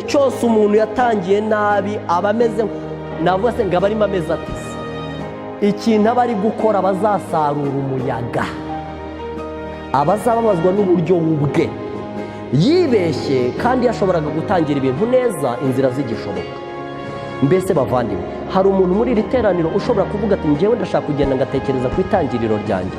Igihe cyose umuntu yatangiye nabi aba ameze, navuga se ngo aba arimo ameze atese. Ikintu aba ari gukora, bazasarura umuyaga, abazababazwa n'uburyo bwe yibeshye, kandi yashoboraga gutangira ibintu neza, inzira zigishoboka. Mbese bavandimwe, hari umuntu muri iri teraniro ushobora kuvuga ati: "Ngewe ndashaka kugenda ngatekereza ku itangiriro ryanjye"?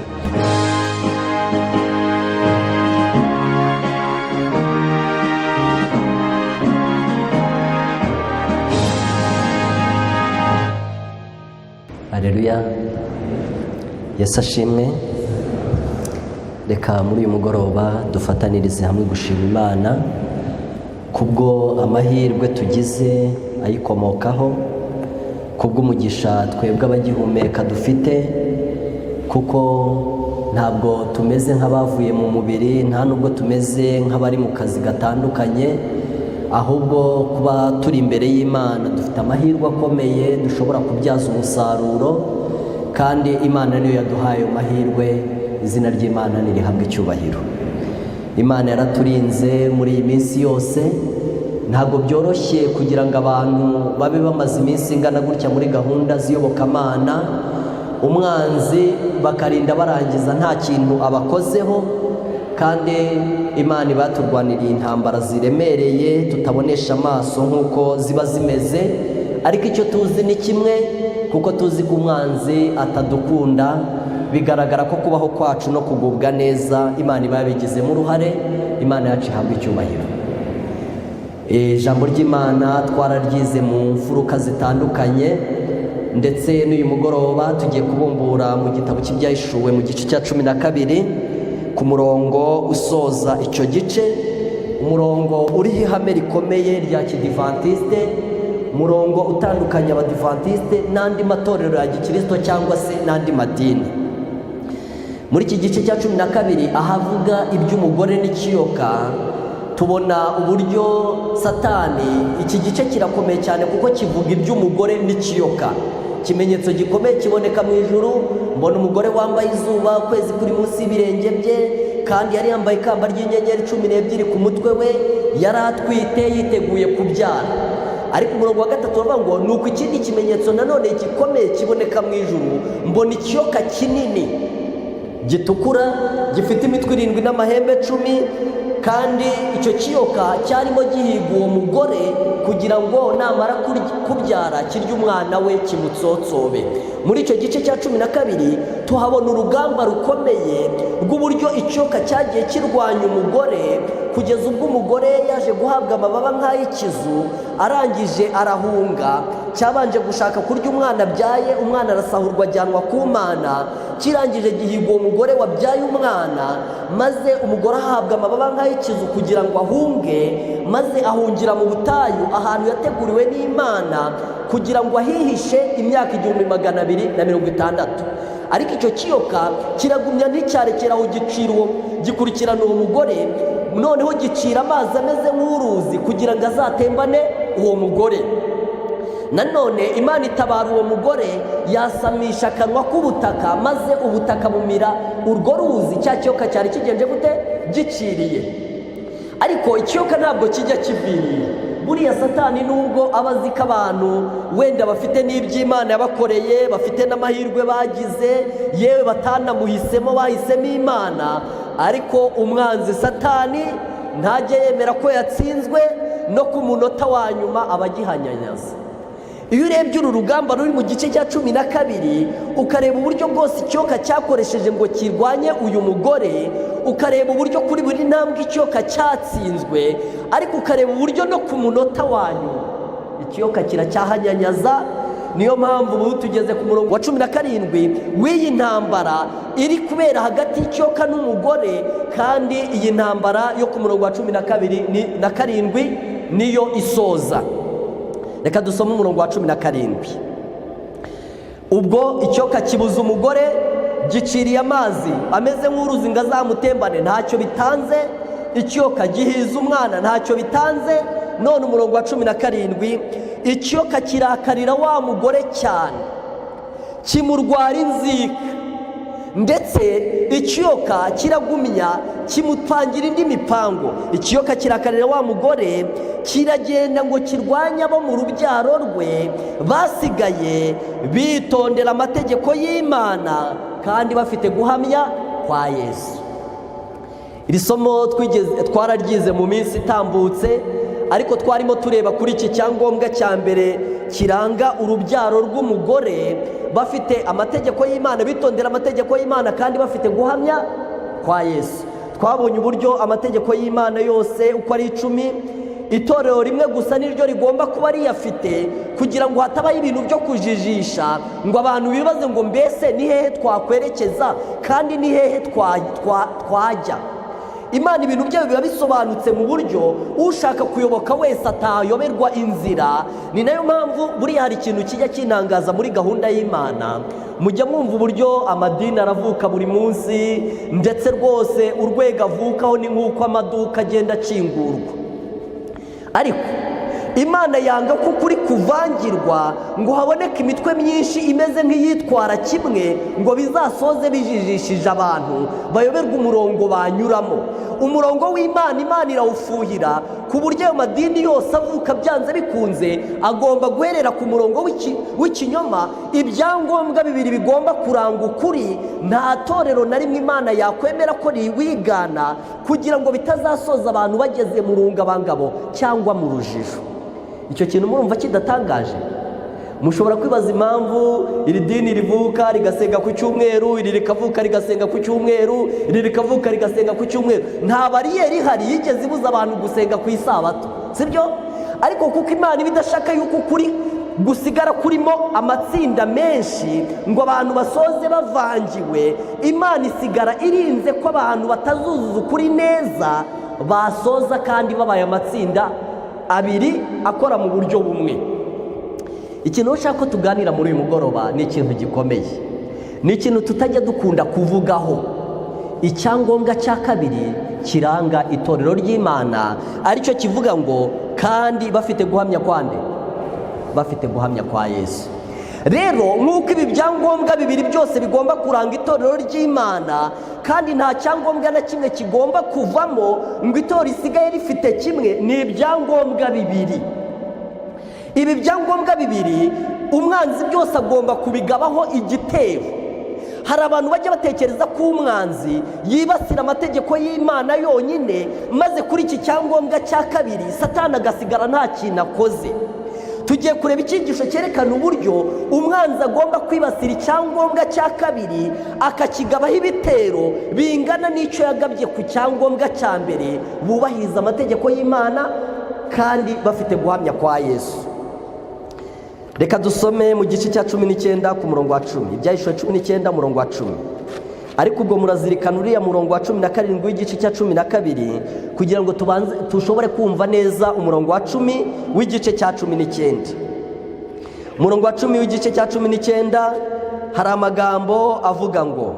Aleluya, Yesu ashimwe. Reka muri uyu mugoroba dufatanirize hamwe gushima Imana kubwo amahirwe tugize ayikomokaho, kubw'umugisha twebwe abagihumeka dufite, kuko ntabwo tumeze nk'abavuye mu mubiri, nta nubwo tumeze nk'abari mu kazi gatandukanye, ahubwo kuba turi imbere y'Imana dufite amahirwe akomeye dushobora kubyaza umusaruro, kandi Imana niyo yaduhaye ayo mahirwe. Izina ry'Imana ntirihabwe icyubahiro. Imana yaraturinze muri iyi minsi yose. Ntabwo byoroshye kugira ngo abantu babe bamaze iminsi ingana gutya muri gahunda z'iyobokamana, umwanzi bakarinda barangiza nta kintu abakozeho, kandi Imana ibaturwaniriye intambara ziremereye tutabonesha amaso nk'uko ziba zimeze. Ariko icyo tuzi ni kimwe, kuko tuzi ko umwanzi atadukunda. Bigaragara ko kubaho kwacu no kugubwa neza Imana iba yabigizemo uruhare. Imana yacu ihabwa icyubahiro. Ijambo ry'Imana twararyize mu mfuruka zitandukanye, ndetse n'uyu mugoroba tugiye kubumbura mu gitabo cy'Ibyahishuwe, mu gice cya 12, ku murongo usoza icyo gice, umurongo uriho ihame rikomeye rya kidivantiste, umurongo utandukanya abadivantiste n'andi matorero ya gikirisito cyangwa se n'andi madini. Muri iki gice cya 12, ahavuga iby'umugore n'ikiyoka, tubona uburyo Satani, iki gice kirakomeye cyane kuko kivuga iby'umugore n'ikiyoka. Ikimenyetso gikomeye kiboneka mu ijuru, mbona umugore wambaye izuba, ukwezi kuri munsi y'ibirenge bye, kandi yari yambaye ikamba ry'inyenyeri 12 ku mutwe we, yari atwite yiteguye kubyara. Ariko umurongo wa gatatu uravuga ngo: "Ni uko ikindi kimenyetso nanone gikomeye kiboneka mu ijuru, mbona ikiyoka kinini gitukura gifite imitwe irindwi n'amahembe 10, kandi icyo kiyoka cyarimo gihiga uwo mugore kugira ngo namara kubyara kirye umwana we, kimutsotsobe." Muri icyo gice cya 12 tuhabona urugamba rukomeye rw'uburyo ikiyoka cyagiye kirwanya umugore, kugeza ubwo umugore yaje guhabwa amababa nk'ay'ikizu, arangije arahunga. Cyabanje gushaka kurya umwana abyaye, umwana arasahurwa ajyanwa ku Mana. Kirangije gihiga uwo mugore wabyaye umwana, maze umugore ahabwa amababa nk'ay'ikizu kugira ngo ahunge, maze ahungira mu butayu, ahantu yateguriwe n'Imana kugira ngo ahihishe imyaka 1260. Ariko icyo kiyoka kiragumya, nticyarekera aho, gicira uwo, gikurikirana uwo mugore, noneho gicira amazi ameze nk'uruzi kugira ngo azatembane uwo mugore. Nanone Imana itabara uwo mugore, yasamisha akanwa k'ubutaka, maze ubutaka bumira urwo ruzi cya kiyoka cyari kigenje gute? Giciriye. Ariko ikiyoka ntabwo kijya kiviriye. Buriya Satani, nubwo aba azi ko abantu wenda bafite n'iby'Imana yabakoreye, bafite n'amahirwe bagize, yewe batanamuhisemo, bahisemo Imana, ariko umwanzi Satani ntajya yemera ko yatsinzwe. No ku munota wa nyuma aba agihanyanyaza. Iyo urebye uru rugamba ruri mu gice cya 12, ukareba uburyo bwose ikiyoka cyakoresheje ngo kirwanye uyu mugore, ukareba uburyo kuri buri ntambwe ikiyoka cyatsinzwe, ariko ukareba uburyo no ku munota wa nyuma ikiyoka kiracyahanyanyaza. Niyo mpamvu ubu tugeze ku murongo wa 17 w'iyi ntambara iri kubera hagati y'ikiyoka n'umugore, kandi iyi ntambara yo ku murongo wa 12 na karindwi niyo isoza. Reka dusome umurongo wa 17. Ubwo ikiyoka kibuza umugore, giciriye amazi ameze nk'uruzi ngo azamutembane, ntacyo bitanze. Ikiyoka gihiza umwana, ntacyo bitanze. None umurongo wa 17: "Ikiyoka kirakarira wa mugore cyane, kimurwara inzika, Ndetse ikiyoka kiragumya kimupangira indi mipango. Ikiyoka kirakarira wa mugore, kiragenda ngo kirwanye abo mu rubyaro rwe basigaye bitondera amategeko y'Imana kandi bafite guhamya kwa Yesu. Iri somo twararyize mu minsi itambutse, ariko twarimo tureba kuri iki cyangombwa cya mbere kiranga urubyaro rw'umugore: bafite amategeko y'Imana, bitondera amategeko y'Imana kandi bafite guhamya kwa Yesu. Twabonye uburyo amategeko y'Imana yose uko ari 10, itorero rimwe gusa niryo rigomba kuba riyafite, kugira ngo hatabaho ibintu byo kujijisha, ngo abantu bibaze ngo: "Mbese ni hehe twakwerekeza kandi ni hehe twajya?" Imana ibintu byayo biba bisobanutse mu buryo ushaka kuyoboka wese atayoberwa inzira. Ni nayo mpamvu buriya hari ikintu kijya kinangaza muri gahunda y'Imana. Mujya mwumva uburyo amadini aravuka buri munsi, ndetse rwose urwego avukaho ni nk'uko amaduka agenda akingurwa. Ariko Imana yanga ko ukuri kuvangirwa ngo haboneke imitwe myinshi imeze nk'iyitwara kimwe, ngo bizasoze bijijishije abantu, bayoberwa umurongo banyuramo. Umurongo w'Imana, Imana irawufuhira ku buryo ayo madini yose avuka byanze bikunze agomba guherera ku murongo w'ikinyoma. Ibyangombwa bibiri bigomba kuranga ukuri, nta torero na rimwe Imana yakwemera ko riwigana, kugira ngo bitazasoza abantu bageze mu rungabangabo cyangwa mu rujijo. Icyo kintu murumva kidatangaje? Mushobora kwibaza impamvu iri dini rivuka rigasenga ku cyumweru, iri rikavuka rigasenga ku cyumweru, iri rikavuka rigasenga ku cyumweru. Nta bariyeri ihari yigeze ibuza abantu gusenga ku isabato, sibyo? Ariko kuko Imana iba idashaka yuko ukuri gusigara kurimo amatsinda menshi ngo abantu basoze bavangiwe, Imana isigara irinze ko abantu batazuzuza ukuri neza, basoza kandi babaye amatsinda abiri akora mu buryo bumwe. Ikintu ushaka ko tuganira muri uyu mugoroba ni ikintu gikomeye, ni ikintu tutajya dukunda kuvugaho: icyangombwa cya kabiri kiranga itorero ry'Imana, aricyo kivuga ngo kandi bafite guhamya kwande? Bafite guhamya kwa Yesu. Rero nk'uko ibi byangombwa bibiri byose bigomba kuranga itorero ry'Imana, kandi nta cyangombwa na kimwe kigomba kuvamo ngo itorero risigaye rifite kimwe, ni ibyangombwa bibiri. Ibi byangombwa bibiri umwanzi byose agomba kubigabaho igitero. Hari abantu bajya batekereza ko umwanzi yibasira amategeko y'Imana yonyine, maze kuri iki cyangombwa cya kabiri Satani agasigara nta kintu akoze. Tugiye kureba icyigisho cyerekana uburyo umwanzi agomba kwibasira icyangombwa cya kabiri, akakigabaho ibitero bingana n'icyo yagabye ku cyangombwa cya mbere: bubahiriza amategeko y'Imana kandi bafite guhamya kwa Yesu. Reka dusome mu gice cya 19 ku murongo wa 10, Ibyahishuwe 19 umurongo wa 10. Ariko ubwo murazirikana uriya murongo wa 17 w'igice cya 12, kugira ngo tubanze tushobore kumva neza umurongo wa 10 w'igice cya 19. Umurongo wa 10 w'igice cya 19 hari amagambo avuga ngo,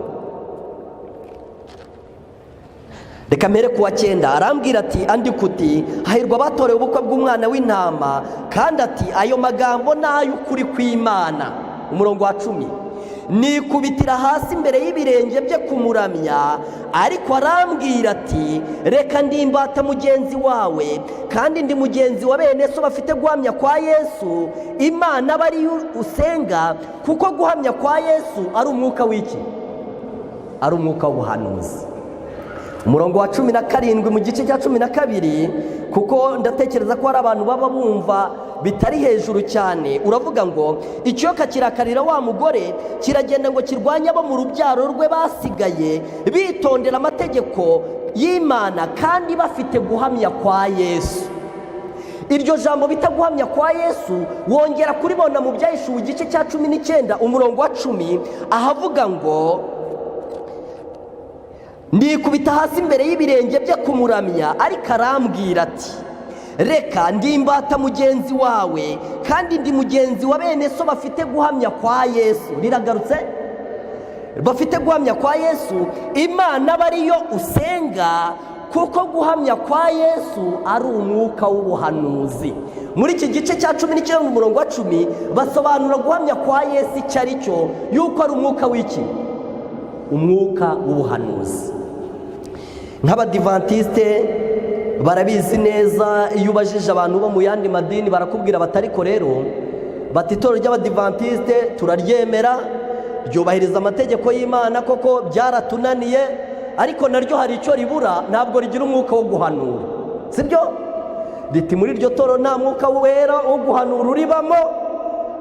reka mpere ku wa 9. Arambwira ati: "Andika uti: 'Hahirwa abatorewe ubukwe bw'Umwana w'Intama.' Kandi ati: 'Ayo magambo ni ay'ukuri kw'Imana.'" Umurongo wa 10: "Nikubitira hasi imbere y'ibirenge bye kumuramya, ariko arambwira ati: 'Reka, ndi imbata mugenzi wawe, kandi ndi mugenzi wa bene so bafite guhamya kwa Yesu. Imana aba ariyo usenga, kuko guhamya kwa Yesu ari umwuka w'iki? Ari umwuka w'ubuhanuzi.'" Umurongo wa 17 mu gice cya 12, kuko ndatekereza ko hari abantu baba bumva bitari hejuru cyane, uravuga ngo: "Ikiyoka kirakarira wa mugore, kiragenda ngo kirwanye abo mu rubyaro rwe basigaye bitondera amategeko y'Imana kandi bafite guhamya kwa Yesu." Iryo jambo bita guhamya kwa Yesu wongera kuribona mu Byahishuwe igice cya 19 umurongo wa 10, ahavuga ngo: "Ndikubita hasi imbere y'ibirenge bye kumuramya, ariko arambwira ati: 'Reka, ndi imbata mugenzi wawe, kandi ndi mugenzi wa bene so bafite guhamya kwa Yesu.'" Riragarutse: bafite guhamya kwa Yesu. "Imana aba ariyo usenga, kuko guhamya kwa Yesu ari umwuka w'ubuhanuzi." Muri iki gice cya 19 umurongo wa 10 basobanura guhamya kwa Yesu icyo ari cyo, yuko ari umwuka w'iki? Umwuka w'ubuhanuzi. Nk'Abadivantisite barabizi neza. Iyo ubajije abantu bo mu yandi madini, barakubwira bati: "Ariko rero," bati, "itorero ry'Abadivantisite turaryemera, ryubahiriza amategeko y'Imana koko, byaratunaniye, ariko naryo hari icyo ribura, ntabwo rigira umwuka wo guhanura." Sibyo? Riti: "Muri iryo torero nta mwuka wera wo guhanura uribamo."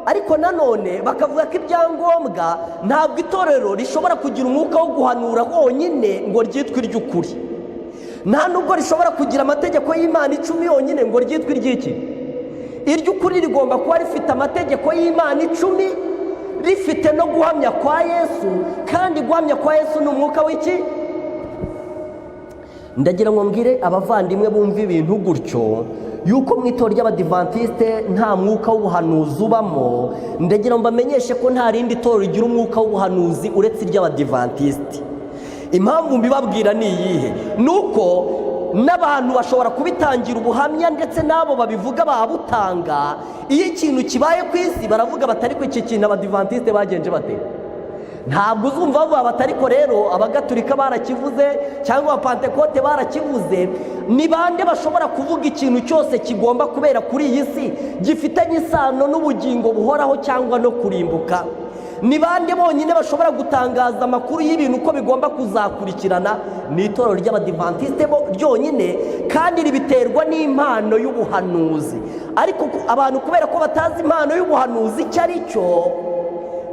Ariko nanone bakavuga ko ibyangombwa, ntabwo itorero rishobora kugira umwuka wo guhanura honyine ngo ryitwe iry'ukuri, nta nubwo rishobora kugira amategeko y'Imana 10 yonyine ngo ryitwe iry'iki? Iry'ukuri. Rigomba kuba rifite amategeko y'Imana 10, rifite no guhamya kwa Yesu, kandi guhamya kwa Yesu ni umwuka w'iki? Ndagira ngo mbwire abavandimwe bumva ibintu gutyo yuko mu itorero ry'Abadivantisite nta mwuka w'ubuhanuzi ubamo. Ndagira ngo mbamenyeshe ko nta rindi torero rigira umwuka w'ubuhanuzi uretse iry'Abadivantisite. Impamvu mbibabwira ni iyihe? Ni uko n'abantu bashobora kubitangira ubuhamya, ndetse n'abo babivuga babutanga. Iyo ikintu kibaye ku isi, baravuga bati: "Ariko iki kintu Abadivantisite bagenje bate?" Ntabwo uzumva bavuga bati: "Ariko rero Abagaturika barakivuze cyangwa Abapantekote barakivuze." Ni bande bashobora kuvuga ikintu cyose kigomba kubera kuri iyi si gifitanye isano n'ubugingo buhoraho cyangwa no kurimbuka? Ni bande bonyine bashobora gutangaza amakuru y'ibintu uko bigomba kuzakurikirana? Ni itorero ry'Abadivantisite bo ryonyine, kandi ribiterwa n'impano y'ubuhanuzi. Ariko abantu, kubera ko batazi impano y'ubuhanuzi icyo ari cyo,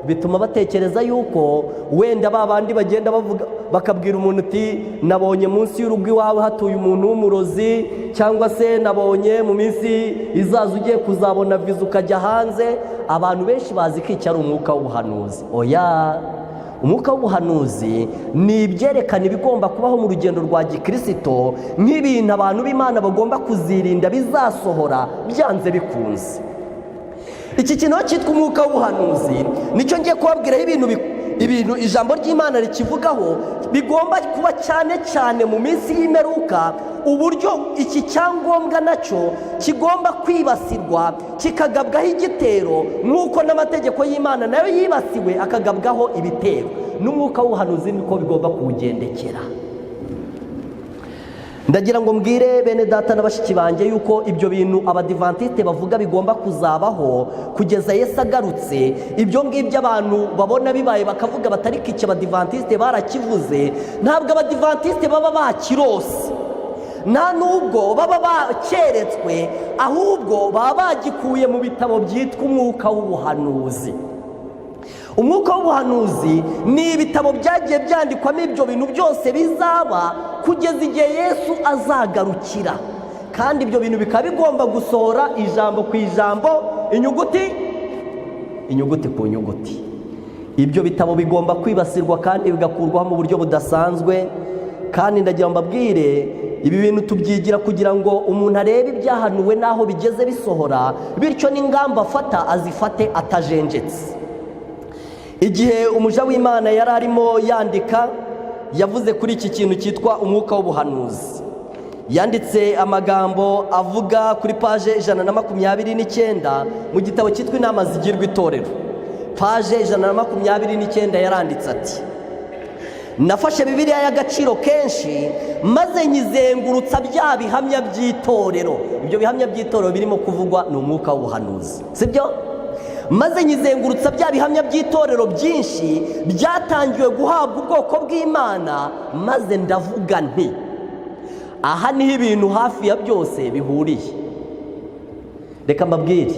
bituma batekereza yuko wenda ba bandi bagenda bavuga, bakabwira umuntu uti: "Nabonye munsi y'urugo iwawe hatuye umuntu w'umurozi," cyangwa se "Nabonye mu minsi izaza ugiye kuzabona viza ukajya hanze." Abantu benshi bazi ko iki ari umwuka w'ubuhanuzi. Oya, umwuka w'ubuhanuzi ni ibyerekana ibigomba kubaho mu rugendo rwa gikirisito, nk'ibintu abantu b'Imana bagomba kuzirinda, bizasohora byanze bikunze. Iki kintu cyitwa umwuka w'ubuhanuzi nicyo ngiye kubabwiraho, ibintu ijambo ry'Imana rikivugaho bigomba kuba cyane cyane mu minsi y'imperuka, uburyo iki cyangombwa nacyo kigomba kwibasirwa, kikagabwaho igitero, nk'uko n'amategeko y'Imana nayo yibasiwe akagabwaho ibitero. N'umwuka w'ubuhanuzi niko bigomba kuwugendekera. Ndagira ngo mbwire bene data na bashiki banjye yuko ibyo bintu Abadivantisite bavuga bigomba kuzabaho kugeza Yesu agarutse, ibyo ngibyo abantu babona bibaye bakavuga bati: "Ariko iki Abadivantisite barakivuze." Ntabwo Abadivantisite baba bakirose, nta nubwo baba bakeretswe, ahubwo baba bagikuye mu bitabo byitwa umwuka w'ubuhanuzi. Umwuka w'ubuhanuzi ni ibitabo byagiye byandikwamo ibyo bintu byose bizaba kugeza igihe Yesu azagarukira, kandi ibyo bintu bikaba bigomba gusohora ijambo ku ijambo, inyuguti inyuguti ku nyuguti. Ibyo bitabo bigomba kwibasirwa kandi bigakurwaho mu buryo budasanzwe. Kandi ndagira ngo mbabwire, ibi bintu tubyigira kugira ngo umuntu arebe ibyahanuwe n'aho bigeze bisohora, bityo n'ingamba afata azifate atajenjetse. Igihe umuja w'Imana yari arimo yandika, yavuze kuri iki kintu cyitwa umwuka w'ubuhanuzi. Yanditse amagambo avuga kuri paje 129 mu gitabo cyitwa Inama Zigirwa Itorero. Paje 129, yaranditse ati: "Nafashe Bibiliya y'agaciro kenshi maze nyizengurutsa bya bihamya by'itorero." Ibyo bihamya by'itorero birimo kuvugwa ni umwuka w'ubuhanuzi, sibyo? "Maze nyizengurutsa bya bihamya by'itorero byinshi byatangiwe guhabwa ubwoko bw'Imana, maze ndavuga nti: 'Aha niho ibintu hafi ya byose bihuriye.'" Reka mbabwire,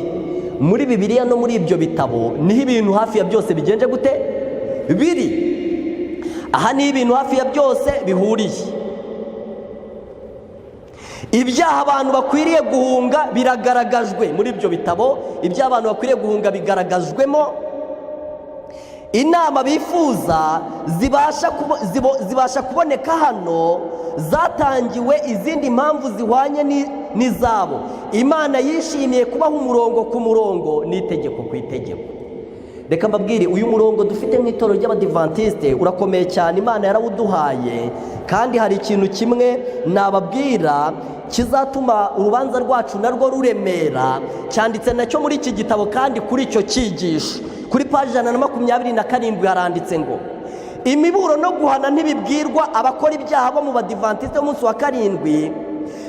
muri Bibiliya no muri ibyo bitabo niho ibintu hafi ya byose bigenje gute? Biri. Aha niho ibintu hafi ya byose bihuriye. Ibyaha abantu bakwiriye guhunga biragaragajwe muri ibyo bitabo. Ibyaha abantu bakwiriye guhunga bigaragajwemo. Inama bifuza zibasha kuboneka hano, zatangiwe izindi mpamvu zihwanye n'izabo. Imana yishimiye kubaha umurongo ku murongo n'itegeko ku itegeko. Reka mbabwire, uyu murongo dufite nk'itorero ry'Abadivantisite urakomeye cyane, Imana yarawuduhaye. Kandi hari ikintu kimwe nababwira kizatuma urubanza rwacu narwo ruremera, cyanditse nacyo muri iki gitabo kandi kuri icyo cyigisho. Kuri paji 127 haranditse ngo Imiburo no guhana ntibibwirwa abakora ibyaha bo mu Badivantiste b'umunsi wa karindwi,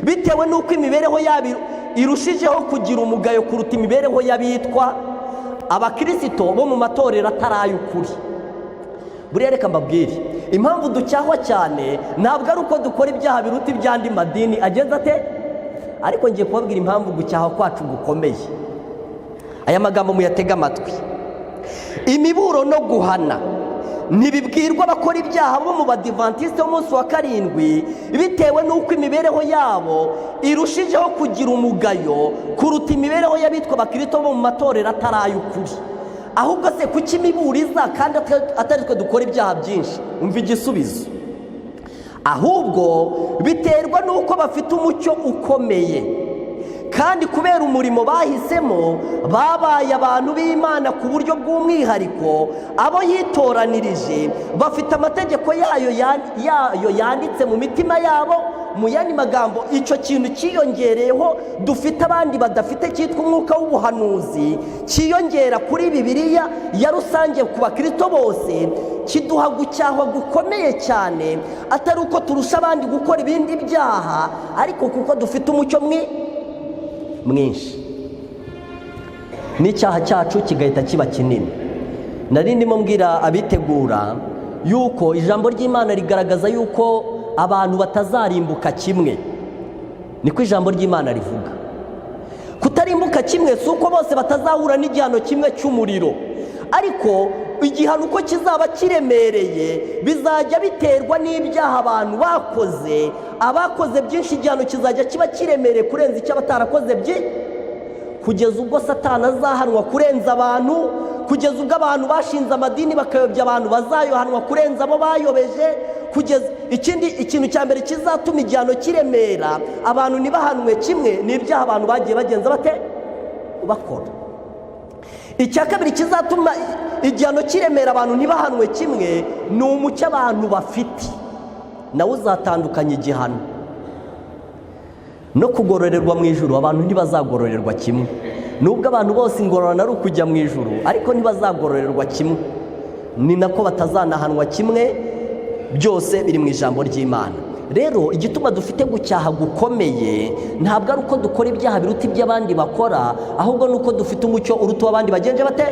bitewe n'uko imibereho yabo irushijeho kugira umugayo kuruta imibereho y'abitwa abakirisito bo mu matorero atari ay'ukuri. Buriya reka mbabwire impamvu ducyahwa cyane: ntabwo ari uko dukora ibyaha biruta iby'andi madini agenza ate, ariko ngiye kubabwira impamvu gucyaha kwacu gukomeye. Aya magambo muyatege amatwi: imiburo no guhana ntibibwirwa abakora ibyaha bo mu Badivantiste b'umunsi wa karindwi, bitewe n'uko imibereho yabo irushijeho kugira umugayo kuruta imibereho y'abitwa abakirisito bo mu matorero atari ay'ukuri. Ahubwo se kuki imiburo iza kandi atari twe dukora ibyaha byinshi? Umva igisubizo: ahubwo biterwa n'uko bafite umucyo ukomeye, kandi kubera umurimo bahisemo babaye abantu b'Imana ku buryo bw'umwihariko, abo yitoranirije, bafite amategeko yayo yanditse mu mitima yabo. Mu yandi magambo, icyo kintu cyiyongereyeho dufite abandi badafite, cyitwa umwuka w'ubuhanuzi, cyiyongera kuri Bibiliya ya rusange ku bakristo bose, kiduha gucyahwa gukomeye cyane, atari uko turusha abandi gukora ibindi byaha, ariko kuko dufite umucyo mwinshi, n'icyaha cyacu kigahita kiba kinini. Nari ndimo mbwira abitegura yuko ijambo ry'Imana rigaragaza yuko abantu batazarimbuka kimwe. Niko ijambo ry'Imana rivuga. Kutarimbuka kimwe si uko bose batazahura n'igihano kimwe cy'umuriro, ariko igihano uko kizaba kiremereye bizajya biterwa n'ibyaha abantu bakoze. Abakoze byinshi, igihano kizajya kiba kiremereye kurenza icyo abatarakoze byinshi, kugeza ubwo Satani azahanwa kurenza abantu, kugeza ubwo abantu bashinze amadini bakayobya abantu bazayohanwa kurenza abo bayobeje. Kugeza ikindi ikintu cya mbere kizatuma igihano kiremera, abantu ntibahanwe kimwe, ni ibyaha abantu bagiye bagenza bate bakora. Icya kabiri kizatuma igihano kiremera, abantu ntibahanwe kimwe, ni umucyo abantu bafite, nawe uzatandukanya igihano no kugororerwa mu ijuru. Abantu ntibazagororerwa kimwe. Nubwo abantu bose ingororano ari ukujya mu ijuru, ariko ntibazagororerwa kimwe, ni nako batazanahanwa kimwe. Byose biri mu ijambo ry'Imana. Rero igituma dufite gucyaha gukomeye ntabwo ari uko dukora ibyaha biruta iby'abandi bakora, ahubwo ni uko dufite umucyo uruta uw'abandi bagenje bate,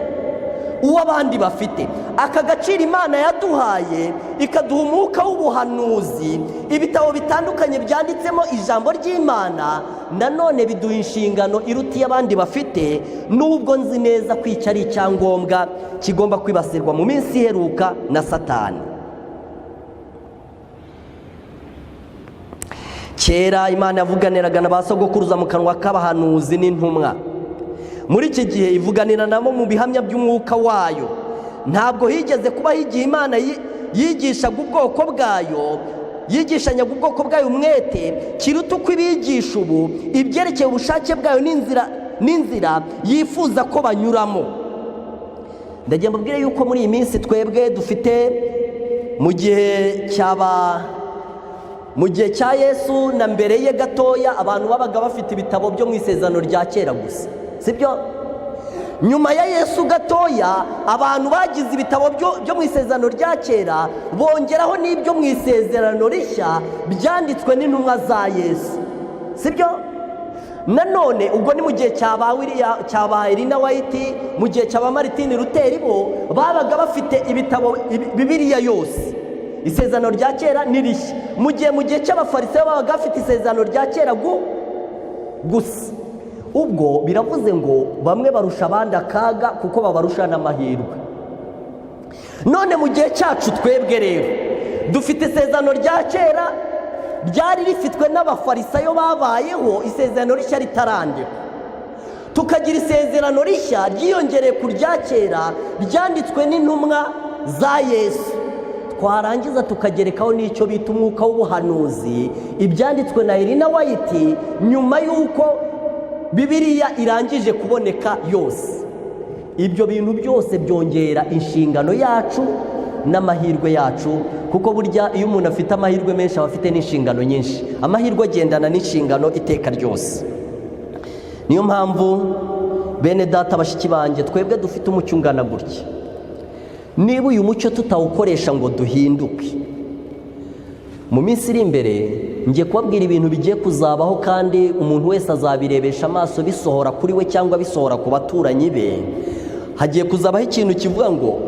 uw'abandi bafite. Aka gaciro Imana yaduhaye, ikaduha umwuka w'ubuhanuzi, ibitabo bitandukanye byanditsemo ijambo ry'Imana, nanone biduha inshingano iruta iy'abandi bafite, nubwo nzi neza ko icyo ari icyangombwa kigomba kwibasirwa mu minsi iheruka na Satani. Kera Imana yavuganiraga na ba sogokuruza mu kanwa k'abahanuzi n'intumwa. Muri iki gihe ivuganira nabo mu bihamya by'umwuka wayo. Ntabwo higeze kubaho igihe Imana yigishaga ubwoko bwayo, yigishanyaga ubwoko bwayo umwete kiruta uko ibigisha ubu ibyerekeye ubushake bwayo n'inzira yifuza ko banyuramo. Ndagira mbabwire yuko muri iyi minsi twebwe dufite, mu gihe cya Yesu na mbere ye gatoya, abantu babaga bafite ibitabo byo mu Isezerano rya Kera gusa, sibyo? Nyuma ya Yesu gatoya, abantu bagize ibitabo byo mu Isezerano rya Kera, bongeraho n'ibyo mu Isezerano Rishya byanditswe n'intumwa za Yesu, sibyo? Nanone ubwo ni mu gihe cya ba Elena White. Mu gihe cya ba Martin Luther, bo babaga bafite ibitabo, Bibiliya yose, Isezerano rya Kera n'Irishya. Mu gihe cy'Abafarisayo babaga bafite Isezerano rya Kera gusa. Ubwo biravuze ngo bamwe barusha abandi akaga kuko babarusha n'amahirwe. None mu gihe cyacu twebwe rero dufite Isezerano rya Kera ryari rifitwe n'Abafarisayo babayeho Isezerano Rishya ritarandikwa, tukagira Isezerano Rishya ryiyongereye ku rya kera ryanditswe n'intumwa za Yesu, twarangiza tukagerekaho n'icyo bita umwuka w'ubuhanuzi, ibyanditswe na Elena White nyuma y'uko Bibiliya irangije kuboneka yose. Ibyo bintu byose byongera inshingano yacu n'amahirwe yacu, kuko burya iyo umuntu afite amahirwe menshi aba afite n'inshingano nyinshi. Amahirwe agendana n'inshingano iteka ryose. Niyo mpamvu, bene data, bashiki banjye, twebwe dufite umucyo ungana gutya. Niba uyu mucyo tutawukoresha ngo duhinduke, mu minsi iri imbere ngiye kubabwira ibintu bigiye kuzabaho, kandi umuntu wese azabirebesha amaso bisohora kuri we cyangwa bisohora ku baturanyi be. Hagiye kuzabaho ikintu kivuga ngo,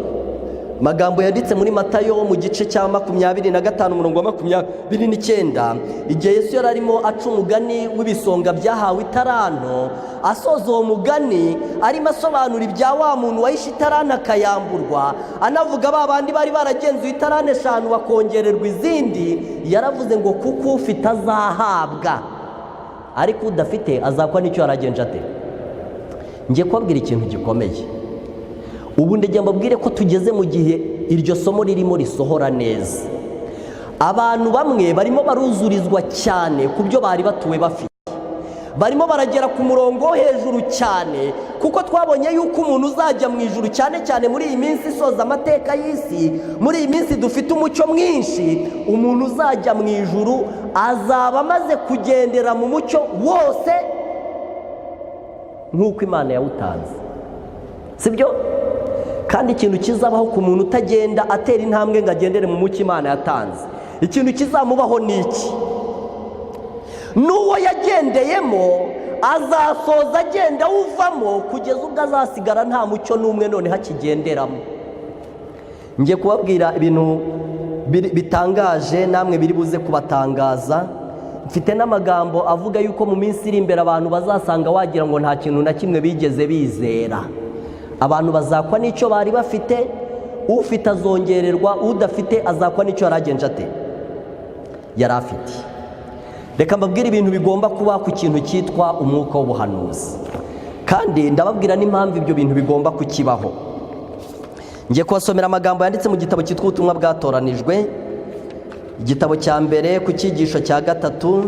magambo yanditse muri Matayo mu gice cya 25 umurongo wa 29, igihe Yesu yari arimo aca umugani w'ibisonga byahawe itaranto, asoza uwo mugani arimo asobanura ibya wa muntu wahishe itaranto akayamburwa, anavuga ba bandi bari baragenzuye itaranto 5 bakongererwa izindi, yaravuze ngo kuko ufite azahabwa, ariko udafite azakwa n'icyo yaragenje ate. Ngiye kubabwira ikintu gikomeye. Ubu ndagira mbabwire ko tugeze mu gihe iryo somo ririmo risohora neza. Abantu bamwe barimo baruzurizwa cyane ku byo bari batuwe bafite, barimo baragera ku murongo wo hejuru cyane, kuko twabonye yuko umuntu uzajya mu ijuru, cyane cyane muri iyi minsi isoza amateka y'isi, muri iyi minsi dufite umucyo mwinshi, umuntu uzajya mu ijuru azaba amaze kugendera mu mucyo wose nk'uko Imana yawutanze, sibyo? Kandi ikintu kizabaho ku muntu utagenda atera intambwe ngo agendere mu mucyo Imana yatanze, ikintu kizamubaho ni iki? N'uwo yagendeyemo azasoza agenda awuvamo, kugeza ubwo azasigara nta mucyo n'umwe noneho akigenderamo. Ngiye kubabwira ibintu bitangaje, namwe biri buze kubatangaza. Mfite n'amagambo avuga yuko mu minsi iri imbere abantu bazasanga wagira ngo nta kintu na kimwe bigeze bizera. Abantu bazakwa n'icyo bari bafite, ufite azongererwa, udafite azakwa n'icyo yari agenje ate, yari afite. Reka mbabwire ibintu bigomba kuba ku kintu cyitwa umwuka w'ubuhanuzi, kandi ndababwira n'impamvu ibyo bintu bigomba kukibaho. Ngiye kubasomera amagambo yanditse mu gitabo cyitwa Ubutumwa Bwatoranijwe, igitabo cya mbere, ku cyigisho cya 3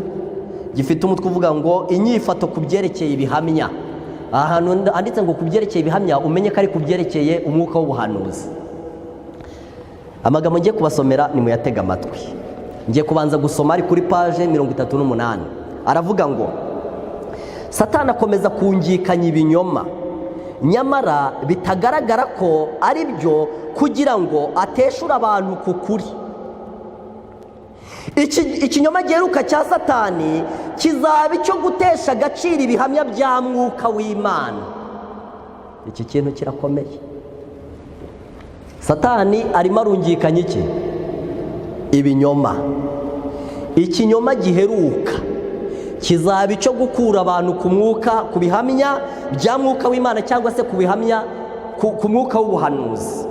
gifite umutwe uvuga ngo inyifato ku byerekeye ibihamya. Ahantu handitse ngo ku byerekeye ibihamya, umenye ko ari ku byerekeye umwuka w'ubuhanuzi. Amagambo ngiye kubasomera ni muyatega amatwi. Ngiye kubanza gusoma ari kuri paje 38. Aravuga ngo Satani akomeza kungikanya ibinyoma nyamara bitagaragara ko ari byo, kugira ngo ateshure abantu ku kuri. Ikinyoma giheruka cya Satani kizaba icyo gutesha agaciro ibihamya bya Mwuka w'Imana. Iki kintu kirakomeye. Satani arimo arungikanya iki? Ibinyoma. Ikinyoma giheruka kizaba icyo gukura abantu ku mwuka, ku bihamya bya Mwuka w'Imana, cyangwa se ku bihamya ku mwuka w'ubuhanuzi,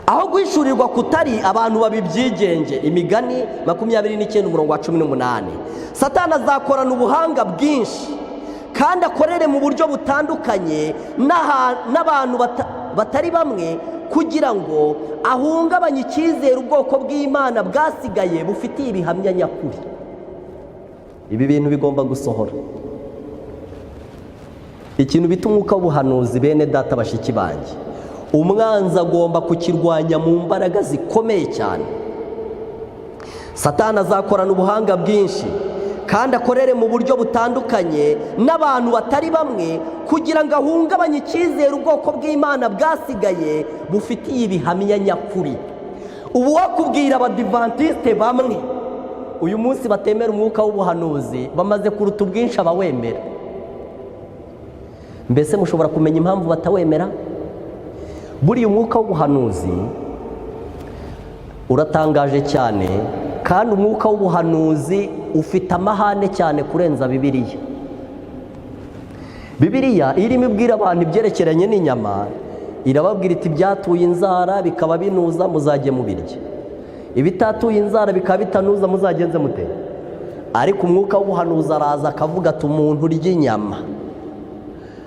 aho guhishurirwa kutari abantu babibyigenge. Imigani 29 umurongo wa 18. Satani azakorana ubuhanga bwinshi kandi akorere mu buryo butandukanye n'abantu batari bamwe, kugira ngo ahungabanye icyizere ubwoko bw'Imana bwasigaye bufitiye ibihamya nyakuri. Ibi bintu bigomba gusohora. Ikintu bita umwuka w'ubuhanuzi, bene data, bashiki banjye, umwanzi agomba kukirwanya mu mbaraga zikomeye cyane. Satani azakorana ubuhanga bwinshi kandi akorere mu buryo butandukanye n'abantu batari bamwe, kugira ngo ahungabanye icyizere ubwoko bw'Imana bwasigaye bufitiye ibihamya nyakuri. Ubu wakubwira Abadivantisite bamwe uyu munsi batemera umwuka w'ubuhanuzi bamaze kuruta ubwinshi abawemera. Mbese mushobora kumenya impamvu batawemera? Buriya umwuka w'ubuhanuzi uratangaje cyane, kandi umwuka w'ubuhanuzi ufite amahane cyane kurenza Bibiliya. Bibiliya irimo ibwira abantu ibyerekeranye n'inyama, irababwira iti ibyatuye inzara bikaba binuza muzajye mubirya, ibitatuye inzara bikaba bitanuza muzagenze mute? Ariko umwuka w'ubuhanuzi araza akavuga ati umuntu urya inyama.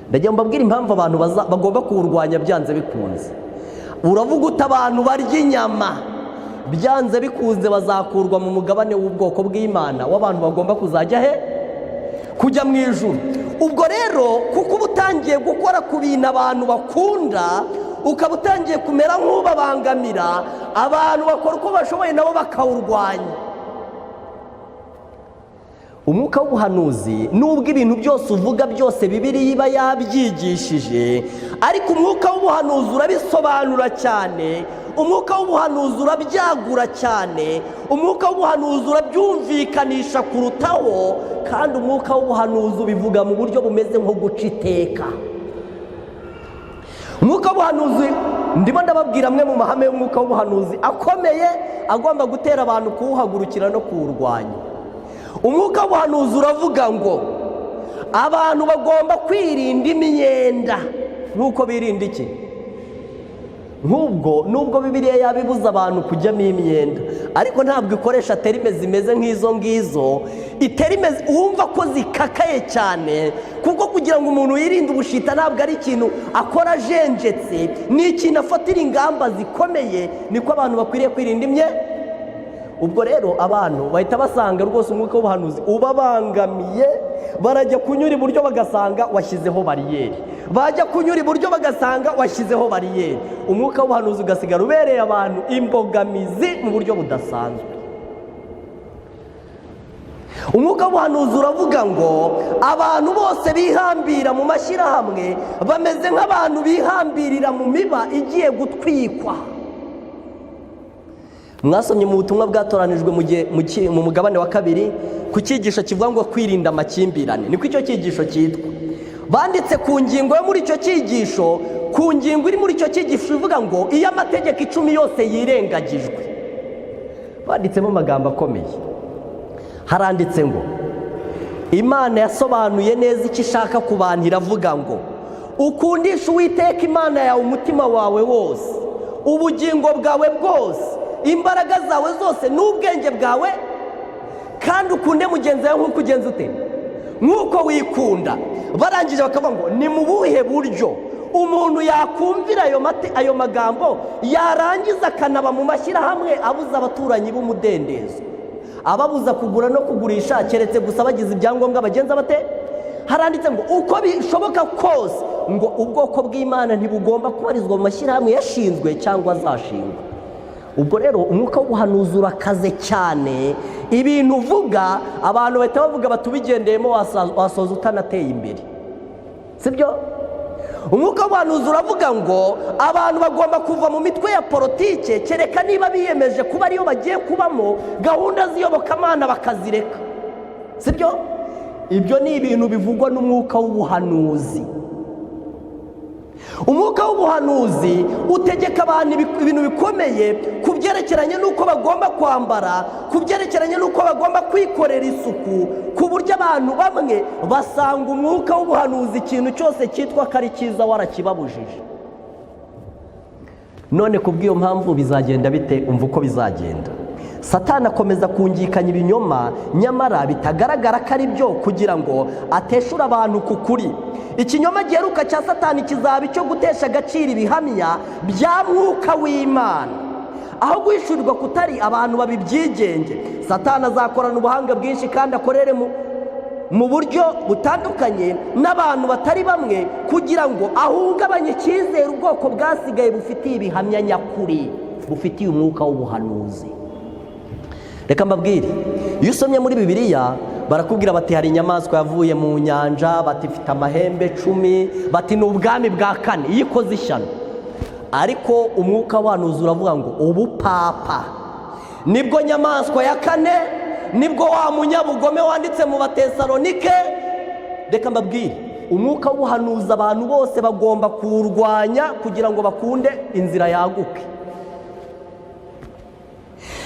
Ndagira mbabwire impamvu abantu bagomba kuwurwanya byanze bikunze. Uravuga uti abantu barya inyama byanze bikunze bazakurwa mu mugabane w'ubwoko bw'Imana, w'abantu bagomba kuzajya he? Kujya mu ijuru. Ubwo rero kuko uba utangiye gukora ku bintu abantu bakunda, ukaba utangiye kumera nk'ubabangamira, abantu bakora uko bashoboye nabo bakawurwanya. Umwuka w'ubuhanuzi, nubwo ibintu byose uvuga byose Bibiliya iba yabyigishije, ariko umwuka w'ubuhanuzi urabisobanura cyane, umwuka w'ubuhanuzi urabyagura cyane, umwuka w'ubuhanuzi urabyumvikanisha kurutaho, kandi umwuka w'ubuhanuzi ubivuga mu buryo bumeze nko guca iteka. Umwuka w'ubuhanuzi, ndimo ndababwira amwe mu mahame y'umwuka w'ubuhanuzi akomeye agomba gutera abantu kuwuhagurukira no kuwurwanya. Umwuka w'ubuhanuzi uravuga ngo abantu bagomba kwirinda imyenda nk'uko birinda iki? Nk'ubwo nubwo Bibiliya yaba ibuza abantu kujyamo imyenda, ariko ntabwo ikoresha termes zimeze nk'izo ngizo, itermes wumva ko zikakaye cyane, kuko kugira ngo umuntu yirinde ubushita ntabwo ari ikintu akora ajenjetse, ni ikintu afatira ingamba zikomeye. Niko abantu bakwiriye kwirinda imyenda. Ubwo rero abantu bahita basanga rwose umwuka w'ubuhanuzi ubabangamiye. Barajya kunyura iburyo bagasanga washyizeho bariyeri, bajya kunyura iburyo bagasanga washyizeho bariyeri. Umwuka w'ubuhanuzi ugasigara ubereye abantu imbogamizi mu buryo budasanzwe. Umwuka w'ubuhanuzi uravuga ngo abantu bose bihambira mu mashyirahamwe bameze nk'abantu bihambirira mu miba igiye gutwikwa. Mwasomye mu butumwa bwatoranijwe mu mugabane wa kabiri ku cyigisho kivuga ngo kwirinda amakimbirane, niko icyo cyigisho cyitwa. Banditse ku ngingo yo muri icyo cyigisho, ku ngingo iri muri icyo cyigisho ivuga ngo iyo amategeko 10 yose yirengagijwe. Banditsemo amagambo akomeye. Haranditse ngo Imana yasobanuye neza icyo ishaka ku bantu, iravuga ngo ukundisha Uwiteka Imana yawe umutima wawe wose, ubugingo bwawe bwose, imbaraga zawe zose n'ubwenge bwawe, kandi ukunde mugenzi wawe nk'uko ugenza ute? Nk'uko wikunda. Barangije bakavuga ngo ni mu buhe buryo umuntu yakumvira ayo magambo, yarangiza akanaba mu mashyirahamwe abuza abaturanyi b'umudendezo, ababuza kugura no kugurisha, keretse gusa bagize ibyangombwa bagenza bate? Haranditse ngo uko bishoboka kose ngo ubwoko bw'Imana ntibugomba kubarizwa mu mashyirahamwe yashinzwe cyangwa azashingwa. Ubwo rero umwuka w'ubuhanuzi urakaze cyane. Ibintu uvuga, abantu bahita bavuga bati ubigendeyemo wasoza utanateye imbere, sibyo? Umwuka w'ubuhanuzi uravuga ngo abantu bagomba kuva mu mitwe ya politike, kereka niba biyemeje kuba ariyo bagiye kubamo, gahunda z'iyobokamana bakazireka, sibyo? Ibyo ni ibintu bivugwa n'umwuka w'ubuhanuzi. Umwuka w'ubuhanuzi utegeka abantu ibintu bikomeye ku byerekeranye n'uko bagomba kwambara, ku byerekeranye n'uko bagomba kwikorera isuku, ku buryo abantu bamwe basanga umwuka w'ubuhanuzi ikintu cyose cyitwa ko ari cyiza warakibabujije. None ku bw'iyo mpamvu bizagenda bite? Umva uko bizagenda. Satani akomeza kungikanya ibinyoma nyamara bitagaragara ko ari byo, kugira ngo ateshure abantu ku kuri. Ikinyoma giheruka cya Satani kizaba icyo gutesha agaciro ibihamya bya Mwuka w'Imana. Aho guhishurirwa kutari, abantu babibyigenge. Satani azakorana ubuhanga bwinshi kandi akorere mu buryo butandukanye n'abantu batari bamwe, kugira ngo ahungabanye icyizere ubwoko bwasigaye bufitiye ibihamya nyakuri, bufitiye umwuka w'ubuhanuzi. Reka mbabwire, iyo usomye muri Bibiliya barakubwira bati hari inyamaswa yavuye mu nyanja, bati ifite amahembe 10, bati ni ubwami bwa kane iyo ikoze ishyano. Ariko umwuka w'ubuhanuzi uravuga ngo ubupapa nibwo nyamaswa ya kane, nibwo wa munyabugome wanditse mu Batesalonike. Reka mbabwire, umwuka w'ubuhanuzi abantu bose bagomba kuwurwanya kugira ngo bakunde inzira yaguke.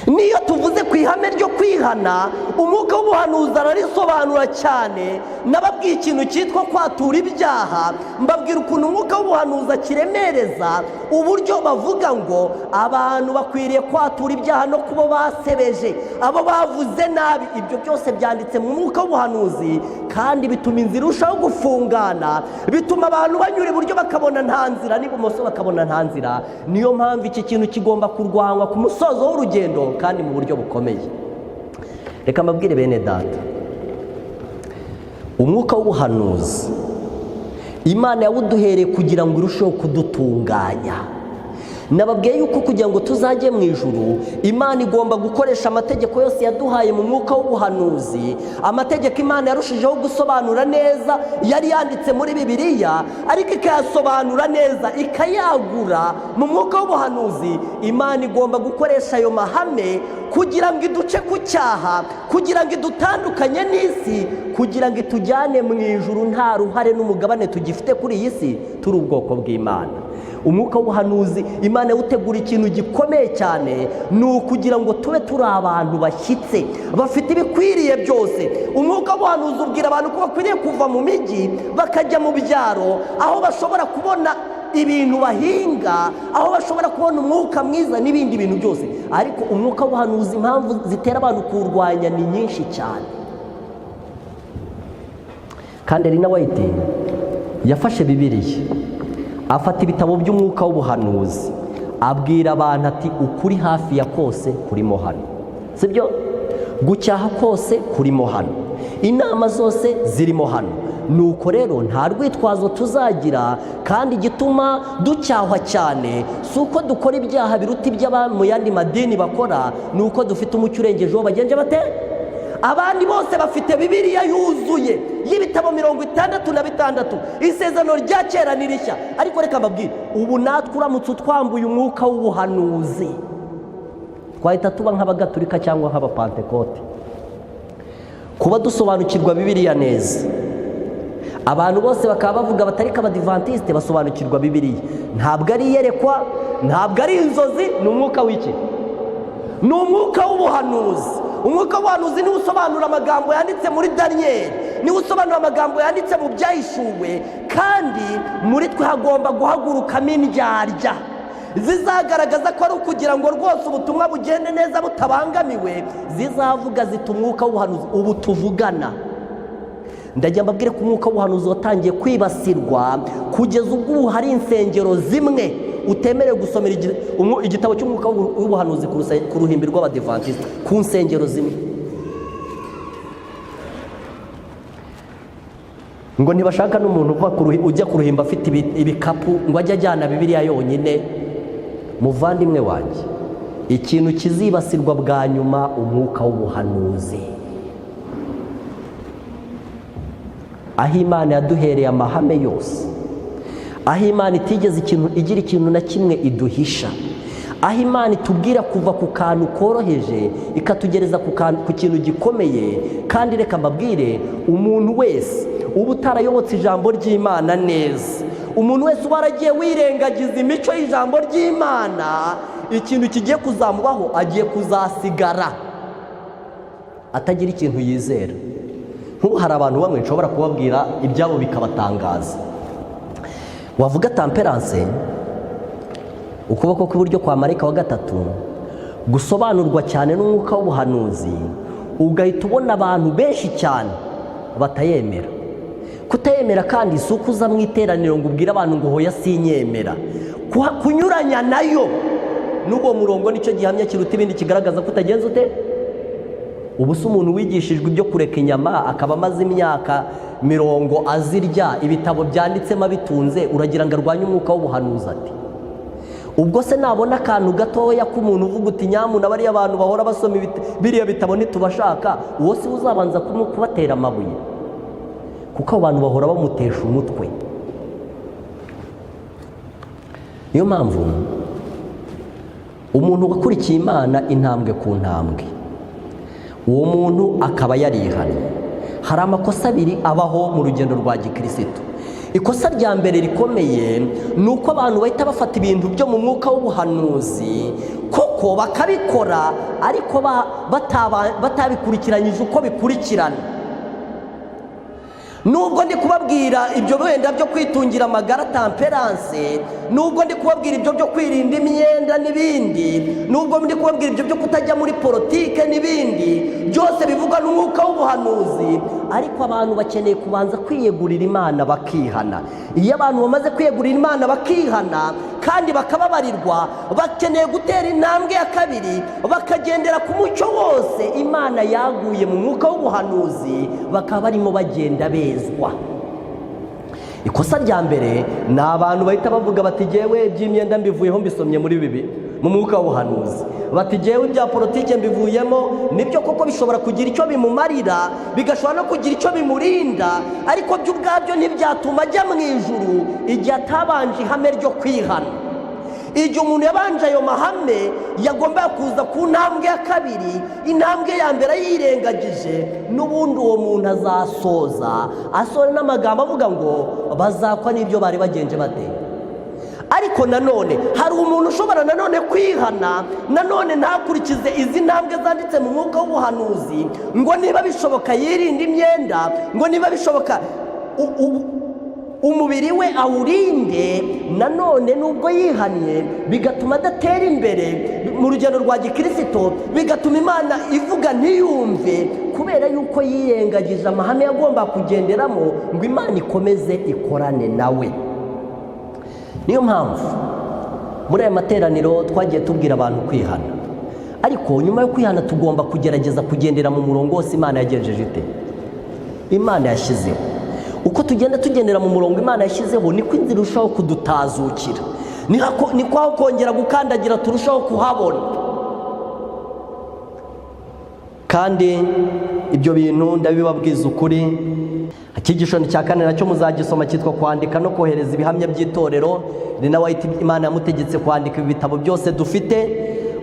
Niyo tuvuze ku ihame ryo kwihana, umwuka w'ubuhanuzi ararisobanura cyane. Nababwiye ikintu cyitwa kwatura ibyaha, mbabwira ukuntu umwuka w'ubuhanuzi akiremereza, uburyo bavuga ngo abantu bakwiriye kwatura ibyaha no kuba basebeje abo bavuze nabi. Ibyo byose byanditse mu mwuka w'ubuhanuzi, kandi bituma inzira irushaho gufungana, bituma abantu banyura iburyo bakabona nta nzira, n'ibumoso bakabona nta nzira. Niyo mpamvu iki kintu kigomba kurwanywa ku musozo w'urugendo kandi mu buryo bukomeye. Reka mbabwire bene data, umwuka w'ubuhanuzi Imana yawuduhereye kugira ngo irusheho kudutunganya. Nababwiye yuko kugira ngo tuzajye mu ijuru, Imana igomba gukoresha amategeko yose yaduhaye mu mwuka w'ubuhanuzi, amategeko Imana yarushijeho gusobanura neza yari yanditse muri Bibiliya, ariko ikayasobanura neza ikayagura mu mwuka w'ubuhanuzi. Imana igomba gukoresha ayo mahame kugira ngo iduce ku cyaha, kugira ngo idutandukanye n'isi, kugira ngo itujyane mu ijuru nta ruhare n'umugabane tugifite kuri iyi si, turi ubwoko bw'Imana. Umwuka w'ubuhanuzi Imana yawutegura ikintu gikomeye cyane, ni ukugira ngo tube turi abantu bashyitse, bafite ibikwiriye byose. Umwuka w'ubuhanuzi ubwira abantu ko bakwiriye kuva mu mijyi bakajya mu byaro, aho bashobora kubona ibintu bahinga, aho bashobora kubona umwuka mwiza n'ibindi bintu byose. Ariko umwuka w'ubuhanuzi, impamvu zitera abantu kuwurwanya ni nyinshi cyane. Kandi Elena White yafashe Bibiliya, afata ibitabo by'umwuka w'ubuhanuzi, abwira abantu ati ukuri hafi ya kose kurimo hano, sibyo? Gucyaha kose kurimo hano, inama zose zirimo hano. Nuko rero nta rwitwazo tuzagira. Kandi igituma ducyahwa cyane si uko dukora ibyaha biruta iby'aba mu yandi madini bakora, ni uko dufite umucyo urengeje uwo bagenje bate. Abandi bose bafite Bibiliya yuzuye y'ibitabo 66, isezerano rya kera n'irishya. Ariko reka mbabwire, ubu natwe uramutse utwambuye umwuka w'ubuhanuzi, twahita tuba nk'abagatulika cyangwa nk'abapantekote. Kuba dusobanukirwa Bibiliya neza, abantu bose bakaba bavuga batari abadivantisite basobanukirwa Bibiliya, ntabwo ari iyerekwa, ntabwo ari inzozi, ni umwuka w'iki? Ni umwuka w'ubuhanuzi. Umwuka w'ubuhanuzi niwo usobanura amagambo yanditse muri Daniyeli, niwo usobanura amagambo yanditse mu Byahishuwe. Kandi muri twe hagomba guhagurukamo indyarya zizagaragaza ko ari ukugira ngo rwose ubutumwa bugende neza butabangamiwe, zizavuga zita umwuka w'ubuhanuzi ubu tuvugana. Ndajya mbabwire ko umwuka w'ubuhanuzi watangiye kwibasirwa, kugeza ubwo ubu hari insengero zimwe utemerewe gusomera igitabo cy'umwuka w'ubuhanuzi ku ruhimbi rw'abadivantisite, ku nsengero zimwe. Ngo ntibashaka n'umuntu ujya ku ruhimbi afite ibikapu, ngo ajye ajyana Bibiliya yonyine. Muvandimwe wanjye, ikintu kizibasirwa bwa nyuma, umwuka w'ubuhanuzi, aho Imana yaduhereye amahame yose, aho Imana itigeze igira ikintu na kimwe iduhisha, aho Imana itubwira kuva ku kantu koroheje ikatugereza ku kintu gikomeye. Kandi reka mbabwire, umuntu wese uba utarayobotse ijambo ry'Imana neza, umuntu wese uba waragiye wirengagiza imico y'ijambo ry'Imana, ikintu kigiye kuzamubaho, agiye kuzasigara atagira ikintu yizera. Nk'ubu hari abantu bamwe nshobora kubabwira ibyabo bikabatangaza. Wavuga temperance, ukuboko kw'iburyo kwa marayika wa gatatu gusobanurwa cyane n'umwuka w'ubuhanuzi, ugahita ubona abantu benshi cyane batayemera. Kutayemera kandi si uko uza mu iteraniro ngo ubwire abantu ngo hoya sinyemera. Kunyuranya nayo n'uwo murongo nicyo gihamya kiruta ibindi kigaragaza ko utagenza ute. Ubu se umuntu wigishijwe ibyo kureka inyama, akaba amaze imyaka 40 azirya, ibitabo byanditsemo abitunze, uragira ngo arwanye umwuka w'ubuhanuzi ati? Ubwo se nabona akantu gatoya k'umuntu uvuga uti nyamuna bariya bantu bahora basoma biriya bitabo ntitubashaka, uwo si uzabanza kubatera amabuye? Kuko abo bantu bahora bamutesha umutwe. Niyo mpamvu umuntu wakurikiye Imana intambwe ku ntambwe, uwo muntu akaba yarihannye. Hari amakosa abiri abaho mu rugendo rwa gikirisitu. Ikosa rya mbere rikomeye ni uko abantu bahita bafata ibintu byo mu mwuka w'ubuhanuzi koko bakabikora, ariko batabikurikiranyije uko bikurikirana. Nubwo ndi kubabwira ibyo wenda byo kwitungira amagara, temperance, nubwo ndi kubabwira ibyo byo kwirinda imyenda n'ibindi, nubwo ndi kubabwira ibyo byo kutajya muri politike n'ibindi byose bivugwa n'umwuka w'ubuhanuzi, ariko abantu bakeneye kubanza kwiyegurira Imana bakihana. Iyo abantu bamaze kwiyegurira Imana bakihana kandi bakababarirwa, bakeneye gutera intambwe ya kabiri, bakagendera ku mucyo wose Imana yaguye mu mwuka w'ubuhanuzi, bakaba barimo bagenda bezwa. Ikosa rya mbere ni abantu bahita bavuga bati: "Jyewe iby'imyenda mbivuyeho, mbisomye muri bibi mu mwuka w'ubuhanuzi." Bati: "Jyewe ibya politike mbivuyemo." Nibyo koko, bishobora kugira icyo bimumarira, bigashobora no kugira icyo bimurinda, ariko byo ubwabyo ntibyatuma ajya mu ijuru igihe atabanje ihame ryo kwihana. Igihe umuntu yabanje ayo mahame, yagombaga kuza ku ntambwe ya kabiri, intambwe ya mbere yirengagije, n'ubundi uwo muntu azasoza asoza n'amagambo avuga ngo bazakwa n'ibyo bari bagenje bate. Ariko nanone hari umuntu ushobora nanone kwihana, nanone ntakurikize izi ntambwe zanditse mu mwuka w'ubuhanuzi, ngo niba bishoboka yirinde imyenda, ngo niba bishoboka umubiri we awurinde. Nanone nubwo yihannye, bigatuma adatera imbere mu rugendo rwa gikirisito, bigatuma Imana ivuga ntiyumve, kubera yuko yirengagije amahame yagomba kugenderamo ngo Imana ikomeze ikorane nawe. Niyo mpamvu muri aya materaniro twagiye tubwira abantu kwihana, ariko nyuma yo kwihana tugomba kugerageza kugendera mu murongo wose Imana yagenjeje ite, Imana yashyizeho. Uko tugenda tugendera mu murongo Imana yashyizeho, niko inzira irushaho kudutazukira, niko aho kongera gukandagira turushaho kuhabona. Kandi ibyo bintu ndabibabwiza ukuri. Icyigisho cya kane nacyo muzagisoma, cyitwa kwandika no kohereza ibihamya by'itorero. Ni nawe Imana yamutegetse kwandika ibi bitabo byose dufite.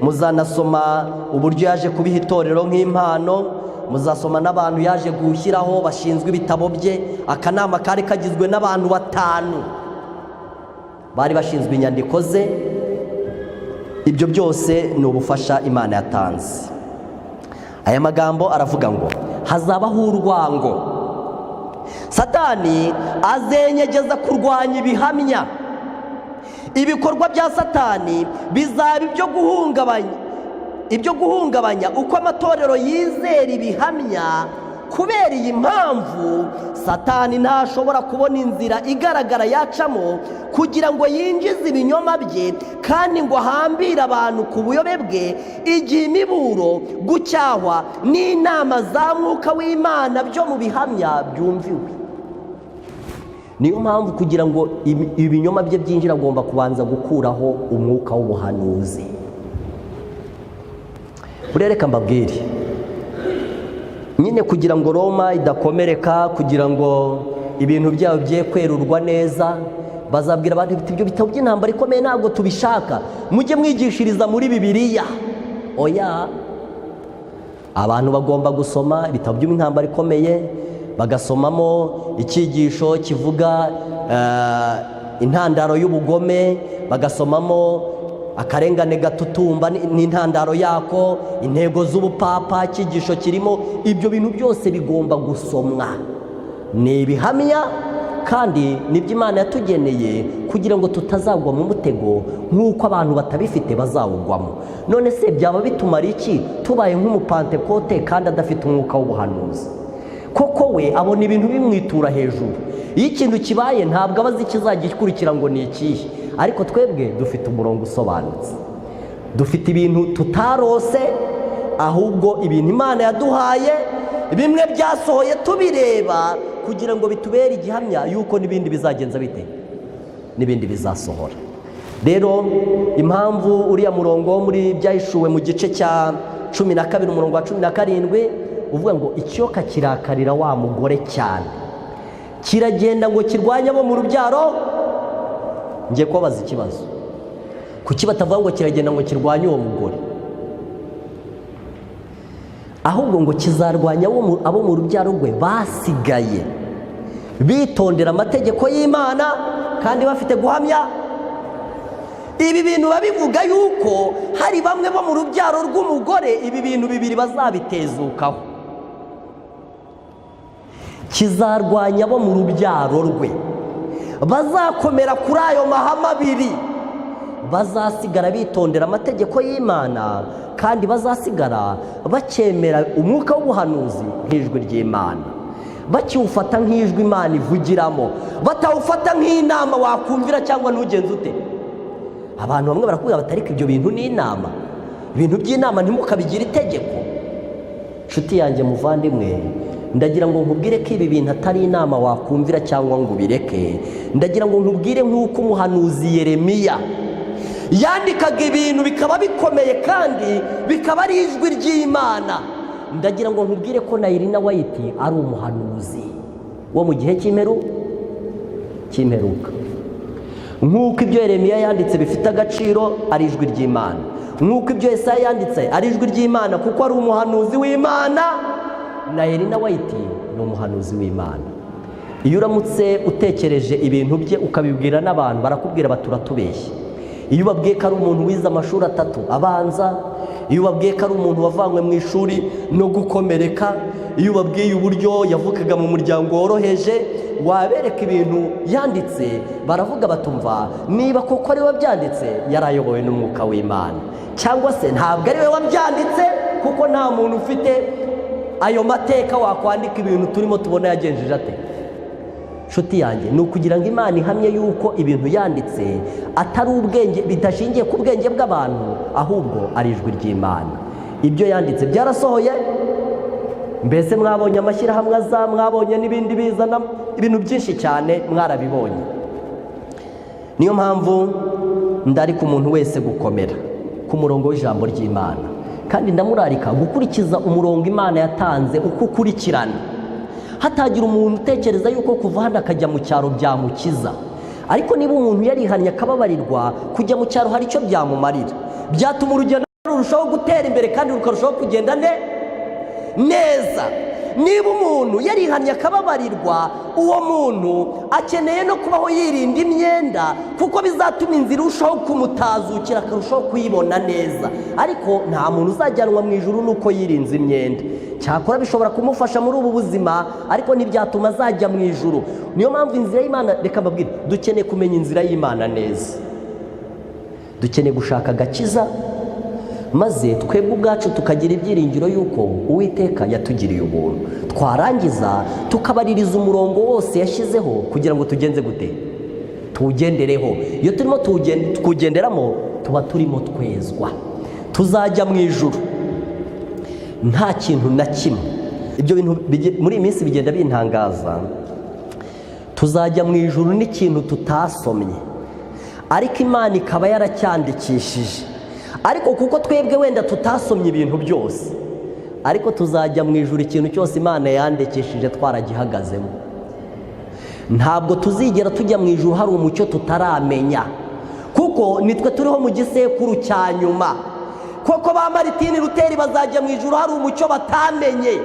Muzanasoma uburyo yaje kubiha itorero nk'impano, muzasoma n'abantu yaje gushyiraho bashinzwe ibitabo bye. Akanama kari kagizwe n'abantu batanu bari bashinzwe inyandiko ze. Ibyo byose ni ubufasha Imana yatanze. Aya magambo aravuga ngo hazabaho urwango, Satani azenyegeza kurwanya ibihamya. Ibikorwa bya Satani bizaba ibyo guhungabanya uko amatorero yizera ibihamya. Kubera iyi mpamvu, Satani ntashobora kubona inzira igaragara yacamo kugira ngo yinjize ibinyoma bye kandi ngo ahambire abantu ku buyobe bwe, igihe imiburo, gucyahwa n'inama za Mwuka w'Imana byo mu bihamya byumviwe. Niyo mpamvu kugira ngo ibinyoma bye byinjire, agomba kubanza gukuraho umwuka w'ubuhanuzi. Buriya reka mbabwire nyine, kugira ngo Roma idakomereka, kugira ngo ibintu byabo bye kwerurwa neza, bazabwira abantu biti: "Ibyo bitabo by'intambara ikomeye ntabwo tubishaka, mujye mwigishiriza muri Bibiliya." Oya, abantu bagomba gusoma ibitabo by'intambara ikomeye, bagasomamo icyigisho kivuga intandaro y'ubugome, bagasomamo akarengane gatutumba n'intandaro yako, intego z'ubupapa, icyigisho kirimo. Ibyo bintu byose bigomba gusomwa, ni ibihamya kandi nibyo Imana yatugeneye kugira ngo tutazagwa mu mutego nk'uko abantu batabifite bazawugwamo. None se byaba bitumara iki tubaye nk'umupantekote kandi adafite umwuka w'ubuhanuzi? Koko we abona ibintu bimwitura hejuru. Iyo ikintu kibaye ntabwo aba azi ikizagikurikira ngo ni ikihe. Ariko twebwe dufite umurongo usobanutse, dufite ibintu tutarose, ahubwo ibintu Imana yaduhaye, bimwe byasohoye tubireba, kugira ngo bitubere igihamya y'uko n'ibindi bizagenza bite, n'ibindi bizasohora. Rero impamvu uriya murongo wo muri Byahishuwe mu gice cya 12, umurongo wa 17, uvuga ngo ikiyoka kirakarira wa mugore cyane, kiragenda ngo kirwanye abo mu rubyaro. Ngiye kubabaza ikibazo: kuki batavuga ngo kiragenda ngo kirwanye uwo mugore, ahubwo ngo kizarwanya abo mu rubyaro rwe basigaye bitondera amategeko y'Imana kandi bafite guhamya? Ibi bintu biba bivuga yuko hari bamwe bo mu rubyaro rw'umugore ibi bintu bibiri bazabitezukaho. Kizarwanya abo mu rubyaro rwe bazakomera kuri ayo mahame abiri, bazasigara bitondera amategeko y'Imana kandi bazasigara bacyemera umwuka w'ubuhanuzi nk'ijwi ry'Imana, bakiwufata nk'ijwi Imana ivugiramo, batawufata nk'inama wakumvira cyangwa ntugenze ute. Abantu bamwe barakubwira bati: "Ariko ibyo bintu ni inama, ibintu by'inama ntimukabigire itegeko." Inshuti yanjye, muvandimwe, Ndagira ngo nkubwire ko ibi bintu atari inama wakumvira cyangwa ngo ubireke. Ndagira ngo nkubwire nk'uko umuhanuzi Yeremiya yandikaga ibintu bikaba bikomeye kandi bikaba ari ijwi ry'Imana. Ndagira ngo nkubwire ko na Elena White ari umuhanuzi wo mu gihe cy'imperuka. Nk'uko ibyo Yeremiya yanditse bifite agaciro, ari ijwi ry'Imana, nk'uko ibyo Yesaya yanditse ari ijwi ry'Imana kuko ari umuhanuzi w'Imana, na Elena White ni umuhanuzi w'Imana. Iyo uramutse utekereje ibintu bye ukabibwira n'abantu, barakubwira bati uratubeshye. Iyo ubabwiye ko ari umuntu wize amashuri 3 abanza, iyo ubabwiye ko ari umuntu wavanywe mu ishuri no gukomereka, iyo ubabwiye uburyo yavukaga mu muryango woroheje, wabereka ibintu yanditse, baravuga batumva niba koko ari we wabyanditse yarayobowe n'umwuka w'Imana, cyangwa se ntabwo ari we wabyanditse, kuko nta muntu ufite ayo mateka wakwandika ibintu turimo tubona yagenjeje ate. Nshuti yanjye, ni ukugira ngo Imana ihamye yuko ibintu yanditse atari ubwenge, bidashingiye ku bwenge bw'abantu, ahubwo ari ijwi ry'Imana. Ibyo yanditse byarasohoye. Mbese mwabonye amashyirahamwe aza, mwabonye n'ibindi bizana ibintu byinshi cyane, mwarabibonye. Niyo mpamvu ndarika umuntu wese gukomera ku murongo w'ijambo ry'Imana, kandi ndamurarika gukurikiza umurongo Imana yatanze uko ukurikirana. Hatagira umuntu utekereza yuko kuva hano akajya mu cyaro byamukiza. Ariko niba umuntu yarihannye akababarirwa, kujya mu cyaro hari icyo byamumarira, byatuma urugendo rurushaho gutera imbere kandi rukarushaho kugenda neza. Niba umuntu yarihannye akababarirwa, uwo muntu akeneye no kubaho yirinda imyenda, kuko bizatuma inzira irushaho kumutazukira, akarushaho kuyibona neza. Ariko nta muntu uzajyanwa mu ijuru nuko yirinze imyenda. Cyakora bishobora kumufasha muri ubu buzima, ariko ntibyatuma azajya mu ijuru. Niyo mpamvu inzira y'Imana, reka mbabwire, dukeneye kumenya inzira y'Imana neza. Dukeneye gushaka agakiza, maze twebwe ubwacu tukagira ibyiringiro y'uko Uwiteka yatugiriye ubuntu, twarangiza tukabaririza umurongo wose yashyizeho kugira ngo tugenze gute, tuwugendereho. Iyo turimo tuwugenderamo, tuba turimo twezwa. Tuzajya mu ijuru nta kintu na kimwe. Ibyo bintu muri iyi minsi bigenda bintangaza. Tuzajya mu ijuru n'ikintu tutasomye, ariko Imana ikaba yaracyandikishije. Ariko kuko twebwe wenda tutasomye ibintu byose, ariko tuzajya mu ijuru ikintu cyose Imana yandikishije twaragihagazemo. Ntabwo tuzigera tujya mu ijuru hari umucyo tutaramenya, kuko nitwe turiho mu gisekuru cya nyuma. Koko ba Maritini Ruteri bazajya mu ijuru hari umucyo batamenye,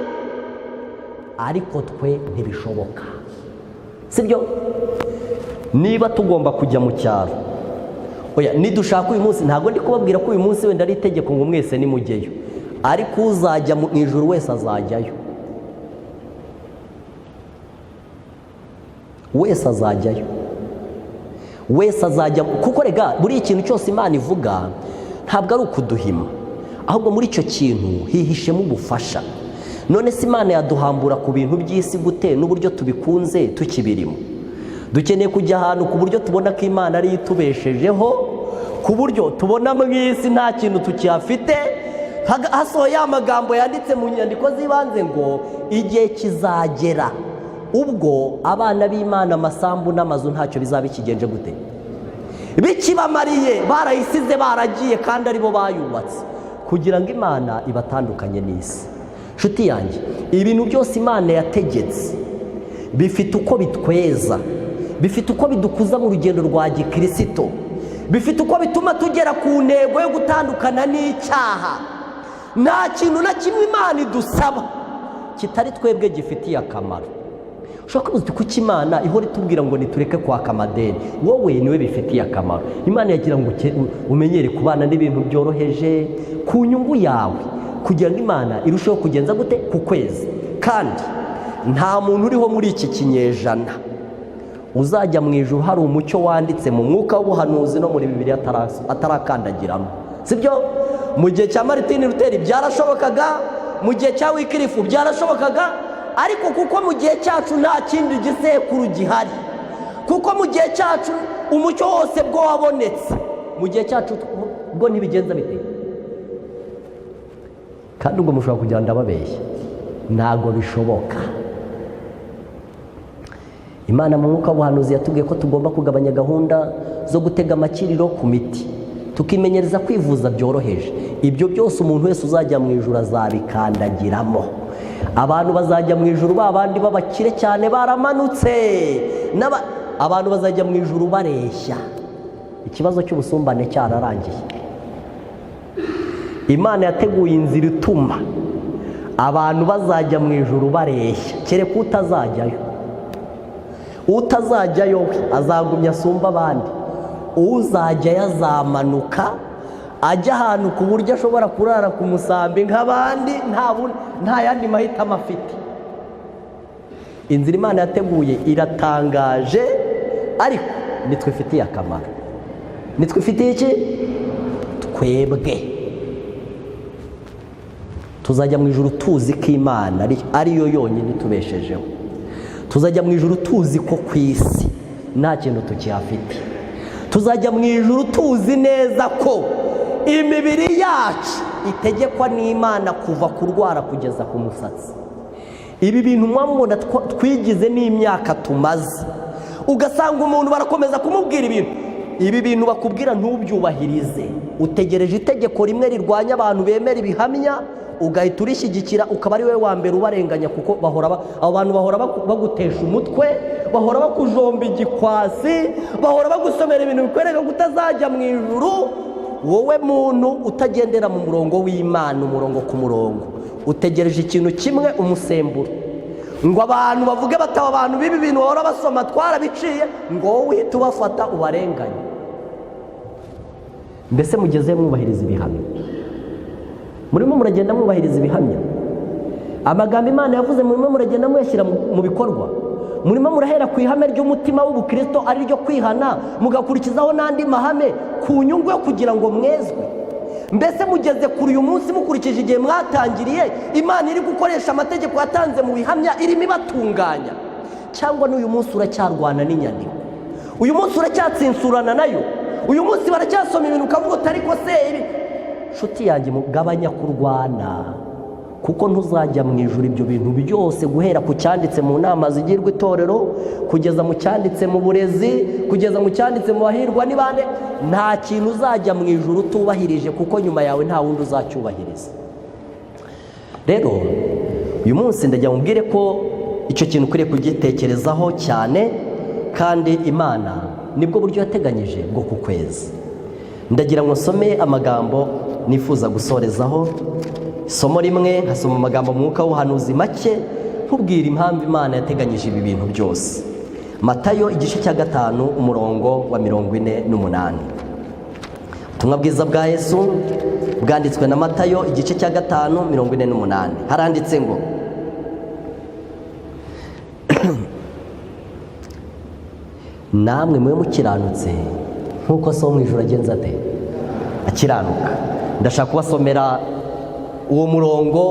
ariko twe ntibishoboka, sibyo? Niba tugomba kujya mu cyaro, oya, nidushaka uyu munsi, ntabwo ndi kubabwira ko uyu munsi wenda ari itegeko ngo mwese nimujyeyo, ariko uzajya mu ijuru wese azajyayo, wese azajyayo, wese azajya. Kuko rega buri ikintu cyose Imana ivuga ntabwo ari ukuduhima, ahubwo muri icyo kintu hihishemo ubufasha. None se Imana yaduhambura ku bintu by'isi gute n'uburyo tubikunze tukibirimo? Dukeneye kujya ahantu ku buryo tubona ko Imana ariyo itubeshejeho, ku buryo tubona mu isi nta kintu tukihafite. Hasohoye ya magambo yanditse mu nyandiko z'ibanze ngo igihe kizagera ubwo abana b'Imana amasambu n'amazu ntacyo bizaba bikigenje gute, bikibamariye, barayisize baragiye kandi aribo bayubatse, kugira ngo Imana ibatandukanye n'isi. Nshuti yanjye, ibintu byose Imana yategetse bifite uko bitweza, bifite uko bidukuza mu rugendo rwa gikirisito, bifite uko bituma tugera ku ntego yo gutandukana n'icyaha. Nta kintu na kimwe Imana idusaba kitari twebwe gifitiye akamaro. Ushobora kwibaza uti kuki Imana ihora itubwira ngo nitureke kwaka amadeni? Wowe niwe bifitiye akamaro. Imana yagira ngo umenyere kubana n'ibintu byoroheje ku nyungu yawe, kugira ngo Imana irusheho kugenza gute ku kwezi. Kandi nta muntu uriho muri iki kinyejana uzajya mu ijuru hari umucyo wanditse mu mwuka w'ubuhanuzi no muri Bibiliya atarakandagiramo, sibyo? Mu gihe cya Maritini Ruteri byarashobokaga, mu gihe cya Wikirifu byarashobokaga, ariko kuko mu gihe cyacu nta kindi gisekuru gihari, kuko mu gihe cyacu umucyo wose bwo wabonetse, mu gihe cyacu bwo ntibigenza bite? Kandi ubwo mushobora kugira ngo ndababeshya, ntabwo bishoboka. Imana mu mwuka w'ubuhanuzi yatubwiye ko tugomba kugabanya gahunda zo gutega amakiriro ku miti, tukimenyereza kwivuza byoroheje. Ibyo byose umuntu wese uzajya mu ijuru azabikandagiramo. Abantu bazajya mu ijuru ba bandi b'abakire cyane baramanutse, abantu bazajya mu ijuru bareshya. Ikibazo cy'ubusumbane cyararangiye. Imana yateguye inzira ituma abantu bazajya mu ijuru bareshya, kereka utazajyayo. Utazajyayo we azagumya asumba abandi, uzajyayo azamanuka ajya ahantu ku buryo ashobora kurara ku musambi nk'abandi, nta yandi mahitamo afite. Inzira Imana yateguye iratangaje, ariko nitwe ifitiye akamaro. Nitwe ifitiye iki? Twebwe tuzajya mu ijuru tuzi ko Imana ariyo yonyine itubeshejeho. Tuzajya mu ijuru tuzi ko ku isi nta kintu tukihafite. Tuzajya mu ijuru tuzi neza ko imibiri yacu itegekwa n'Imana kuva kurwara kugeza ku musatsi. Ibi bintu mwamubona twigize n'imyaka tumaze, ugasanga umuntu barakomeza kumubwira ibintu. Ibi bintu bakubwira ntubyubahirize. Utegereje itegeko rimwe rirwanya abantu bemera ibihamya, ugahita urishyigikira, ukaba ari wowe wa mbere ubarenganya, kuko bahora abo bantu bahora bagutesha umutwe, bahora bakujomba igikwasi, bahora bagusomera ibintu bikwereka ko utazajya mu ijuru. Wowe muntu utagendera mu murongo w'Imana, umurongo ku murongo, utegereje ikintu kimwe, umusemburo, ngo abantu bavuge bataba abantu b'ibi bintu bahora basoma twarabiciye, ngo wowe uhite ubafata ubarenganye. Mbese mugeze mwubahiriza ibihamya? Murimo muragenda mwubahiriza ibihamya? Amagambo Imana yavuze murimo muragenda muyashyira mu bikorwa? Murimo murahera ku ihame ry'umutima w'ubukristo ari ryo kwihana, mugakurikizaho n'andi mahame ku nyungu yo kugira ngo mwezwe? Mbese mugeze kuri uyu munsi mukurikije igihe mwatangiriye, Imana iri gukoresha amategeko yatanze mu bihamya irimo ibatunganya? Cyangwa n'uyu munsi uracyarwana n'inyandiko? Uyu munsi uracyatsinsurana nayo? Uyu munsi baracyasoma ibintu ukavuga uti ariko se ibi? Nshuti yanjye, mugabanya kurwana, kuko ntuzajya mu ijuru ibyo bintu byose, guhera ku cyanditse mu nama zigirwa itorero, kugeza mu cyanditse mu burezi, kugeza mu cyanditse mu bahirwa n'ibande, nta kintu uzajya mu ijuru utubahirije, kuko nyuma yawe nta wundi uzacyubahiriza. Rero uyu munsi ndajya mubwire ko icyo kintu ukwiriye kugitekerezaho cyane, kandi Imana nibwo buryo yateganyije bwo kukweza. Ndagira ngo nsome amagambo nifuza gusorezaho isomo rimwe, nkasoma amagambo mu mwuka w'ubuhanuzi make, nkubwira impamvu Imana yateganyije ibi bintu byose. Matayo igice cya 5, umurongo wa 48. Ubutumwa bwiza bwa Yesu bwanditswe na Matayo, igice cya 5, 48, haranditse ngo: "Namwe mube mukiranutse nk'uko So wo mu ijuru agenza ate? Akiranuka." Ndashaka kubasomera uwo murongo,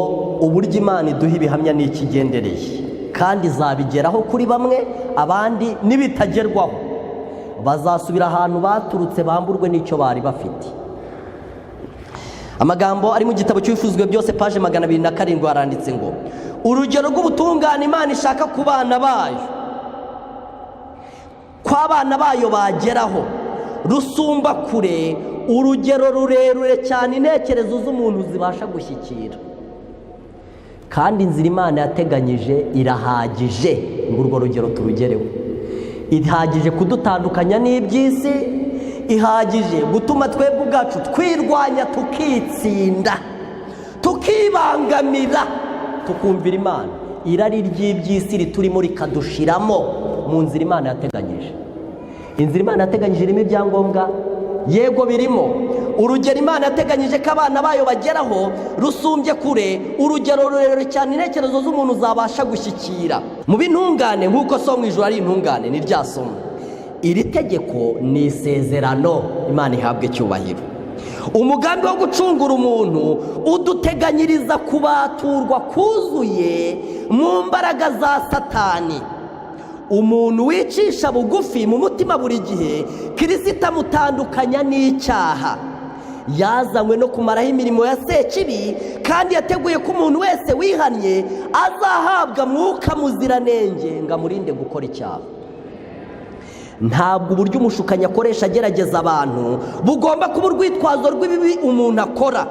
uburyo Imana iduha ibihamya n'ikigendereye, kandi izabigeraho kuri bamwe, abandi nibitagerwaho bazasubira ahantu baturutse, bamburwe n'icyo bari bafite. Amagambo ari mu gitabo cy'Ibifuzwe Byose, paje 207, haranditse ngo: "Urugero rw'ubutungane Imana ishaka ku bana bayo, ko abana bayo bageraho, rusumba kure urugero rurerure cyane intekerezo z'umuntu zibasha gushyikira." Kandi inzira Imana yateganyije irahagije ngo urwo rugero turugereho. Ihagije kudutandukanya n'iby'isi, ihagije gutuma twebwe ubwacu twirwanya, tukitsinda, tukibangamira, tukumvira Imana, irari ry'iby'isi riturimo rikadushiramo mu nzira Imana yateganyije. Inzira Imana yateganyije irimo ibyangombwa? Yego, birimo. Urugero Imana yateganyije ko abana bayo bageraho rusumbye kure urugero rurerure cyane intekerezo z'umuntu zabasha gushyikira. "Mu b'intungane nk'uko So mu ijuru ari intungane" ni rya somo. Iri tegeko ni isezerano. Imana ihabwa icyubahiro. Umugambi wo gucungura umuntu uduteganyiriza kubaturwa kuzuye mu mbaraga za Satani. Umuntu wicisha bugufi mu mutima buri gihe, Kirisita amutandukanya n'icyaha. Yazanywe no kumaraho imirimo ya Sekibi, kandi yateguye ko umuntu wese wihannye azahabwa Mwuka Muziranenge ngo amurinde gukora icyaha. Ntabwo uburyo umushukanyi akoresha agerageza abantu bugomba kuba urwitwazo rw'ibibi umuntu akora.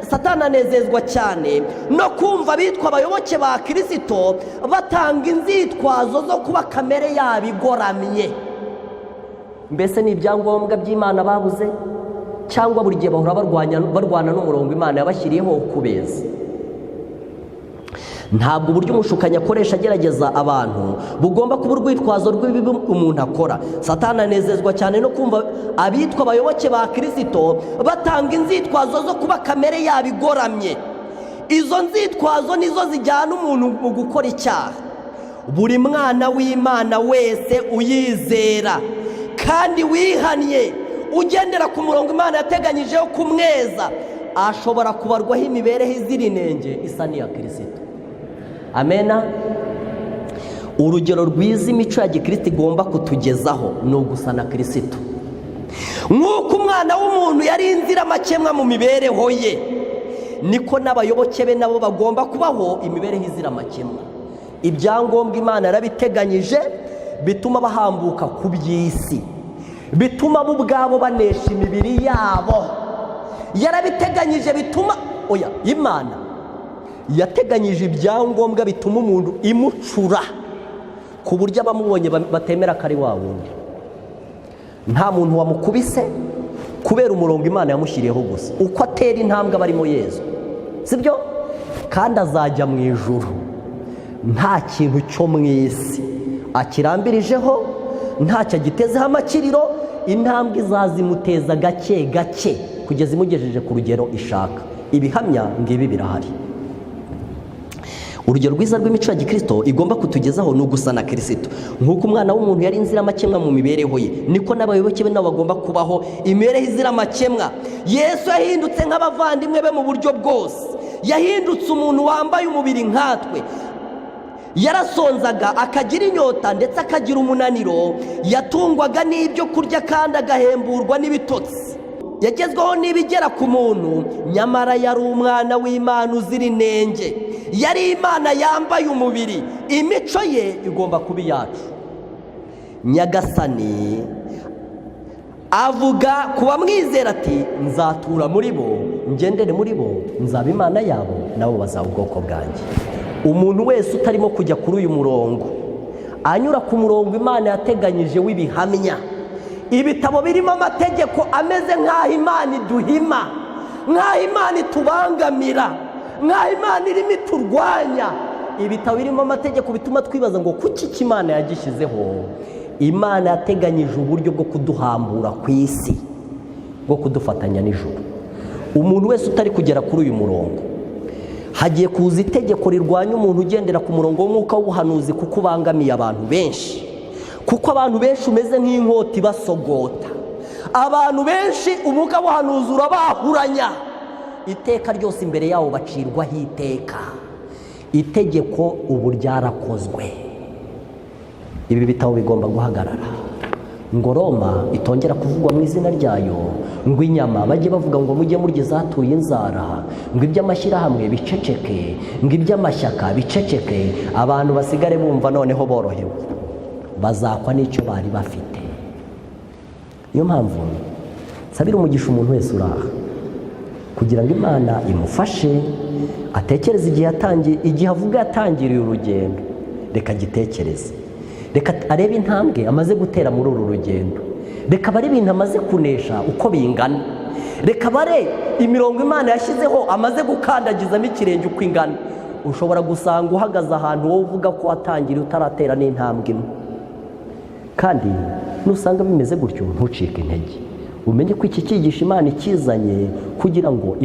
Satani anezezwa cyane no kumva abitwa abayoboke ba Kirisito batanga inzitwazo zo kuba kamere yabo igoramye. Mbese ni ibyangombwa by'Imana babuze, cyangwa buri gihe bahora barwana n'umurongo Imana yabashyiriyeho kubeza? Ntabwo uburyo umushukanyi akoresha agerageza abantu bugomba kuba urwitwazo rw'ibibi umuntu akora. Satani anezezwa cyane no kumva abitwa abayoboke ba Kirisito batanga inzitwazo zo kuba kamere yabo igoramye. Izo nzitwazo nizo zijyana umuntu mu gukora icyaha. Buri mwana w'Imana wese uyizera kandi wihannye, ugendera ku murongo Imana yateganyijeho kumweza, ashobora kubarwaho imibereho izira inenge isa n'iya Kirisito. Amena. Urugero rwiza imico ya gikristo igomba kutugezaho ni ugusa na Kirisito. Nk'uko umwana w'umuntu yari inziramakemwa mu mibereho ye, niko n'abayoboke be nabo bagomba kubaho imibereho izira amakemwa. Ibyangombwa Imana yarabiteganyije bituma bahambuka ku by'isi, bituma bo ubwabo banesha imibiri yabo. Yarabiteganyije bituma, oya, Imana yateganyije ibyangombwa bituma umuntu imucura ku buryo abamubonye batemera ko ari wa wundi. Nta muntu wamukubise, kubera umurongo Imana yamushyiriyeho gusa. Uko atera intambwe aba arimo Yezu, sibyo? Kandi azajya mu ijuru nta kintu cyo mu isi akirambirijeho, ntacyo agitezeho amakiriro. Intambwe izazimuteza gake gake kugeza imugejeje ku rugero ishaka. Ibihamya ngibi birahari. Urugero rwiza rw'imico ya gikristo igomba kutugezaho ni ugusa na Kirisito. Nk'uko umwana w'umuntu yari inziramakemwa mu mibereho ye, niko n'abayoboke be nabo bagomba kubaho imibereho izira amakemwa. Yesu yahindutse nk'abavandimwe be mu buryo bwose. Yahindutse umuntu wambaye umubiri nkatwe. Yarasonzaga, akagira inyota, ndetse akagira umunaniro. Yatungwaga n'ibyo kurya kandi agahemburwa n'ibitotsi. Yagezweho n'ibigera ku muntu, nyamara yari umwana w'Imana uzira inenge. Yari Imana yambaye umubiri. Imico ye igomba kuba iyacu. Nyagasani avuga ku bamwizera ati: "Nzatura muri bo, ngendere muri bo, nzaba Imana yabo, nabo bazaba ubwoko bwanjye." Umuntu wese utarimo kujya kuri uyu murongo, anyura ku murongo Imana yateganyije w'ibihamya, ibitabo birimo amategeko ameze nk'aho Imana iduhima, nk'aho Imana itubangamira, nk'aho Imana irimo iturwanya, ibitabo birimo amategeko bituma twibaza ngo kuki iki Imana yagishyizeho? Imana yateganyije uburyo bwo kuduhambura ku isi, bwo kudufatanya n'ijuru. Umuntu wese utari kugera kuri uyu murongo, hagiye kuza itegeko rirwanya umuntu ugendera ku murongo w'umwuka w'ubuhanuzi, kuko ubangamiye abantu benshi, kuko abantu benshi umeze nk'inkota ibasogota. Abantu benshi umwuka w'ubuhanuzi urabahuranya iteka ryose, imbere yawo bacirwaho iteka. Itegeko ubu ryarakozwe, ibi bitabo bigomba guhagarara, ngo Roma itongera kuvugwa mu izina ryayo, ngo inyama bajye bavuga ngo mujye murya izatuye inzara, ngo iby'amashyirahamwe biceceke, ngo iby'amashyaka biceceke, abantu basigare bumva noneho borohewe, bazakwa n'icyo bari bafite. Niyo mpamvu nsabira umugisha umuntu wese uraha, kugira ngo Imana imufashe atekereze igihe yatangiye, igihe avuga yatangiriye urugendo. Reka agitekereze, reka arebe intambwe amaze gutera muri uru rugendo, reka abare ibintu amaze kunesha uko bingana, reka abare imirongo Imana yashyizeho amaze gukandagizamo ikirenge uko ingana. Ushobora gusanga uhagaze ahantu wowe uvuga ko watangiriye utaratera n'intambwe imwe. Kandi nusanga bimeze gutyo, ntucike intege, umenye ko iki cyigisho Imana ikizanye kugira ngo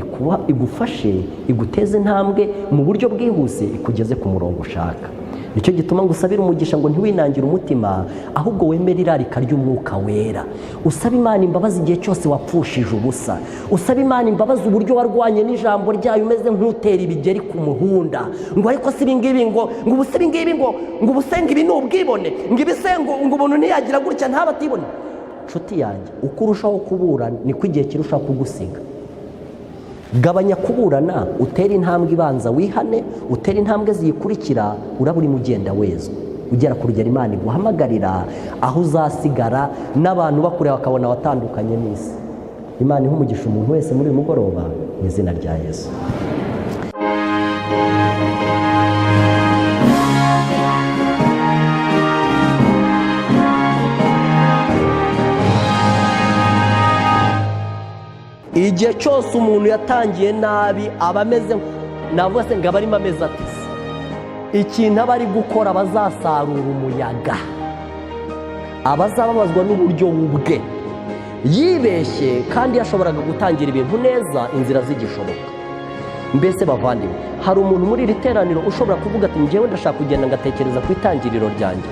igufashe, iguteze intambwe mu buryo bwihuse, ikugeze ku murongo ushaka. Nicyo gituma ngo usabire umugisha, ngo ntiwinangire umutima, ahubwo wemere irarika ry'Umwuka Wera. Usaba Imana imbabazi igihe cyose wapfushije ubusa. Usaba Imana imbabazi uburyo warwanye n'ijambo ryayo, umeze nk'utera ibigeri ku muhunda, ngo ariko si ibingibi, ngo ubu si ibingibi, ngo ubu se ngo ibi ni ubwibone, ngo ibi se ngo umuntu ntiyagira gutya ntaba atibone. Nshuti yanjye, uko urushaho kuburana niko igihe kirushaho kugusiga. Gabanya kuburana, utere intambwe ibanza wihane, utere intambwe ziyikurikira, uraba urimo ugenda wezwa. ugera ku rugero Imana iguhamagarira, aho uzasigara n'abantu bakureba bakabona watandukanye n'isi. Imana iha umugisha umuntu wese muri uyu mugoroba mu izina rya Yesu. Igihe cyose umuntu yatangiye nabi aba ameze, navuga se ngo aba arimo ameze atese, ikintu aba ari gukora bazasarura umuyaga, abazababazwa n'uburyo bwe yibeshye, kandi yashoboraga gutangira ibintu neza inzira zigishoboka. Mbese bavandimwe, hari umuntu muri iri teraniro ushobora kuvuga ati njyewe ndashaka kugenda ngatekereza ku itangiriro ryanjye.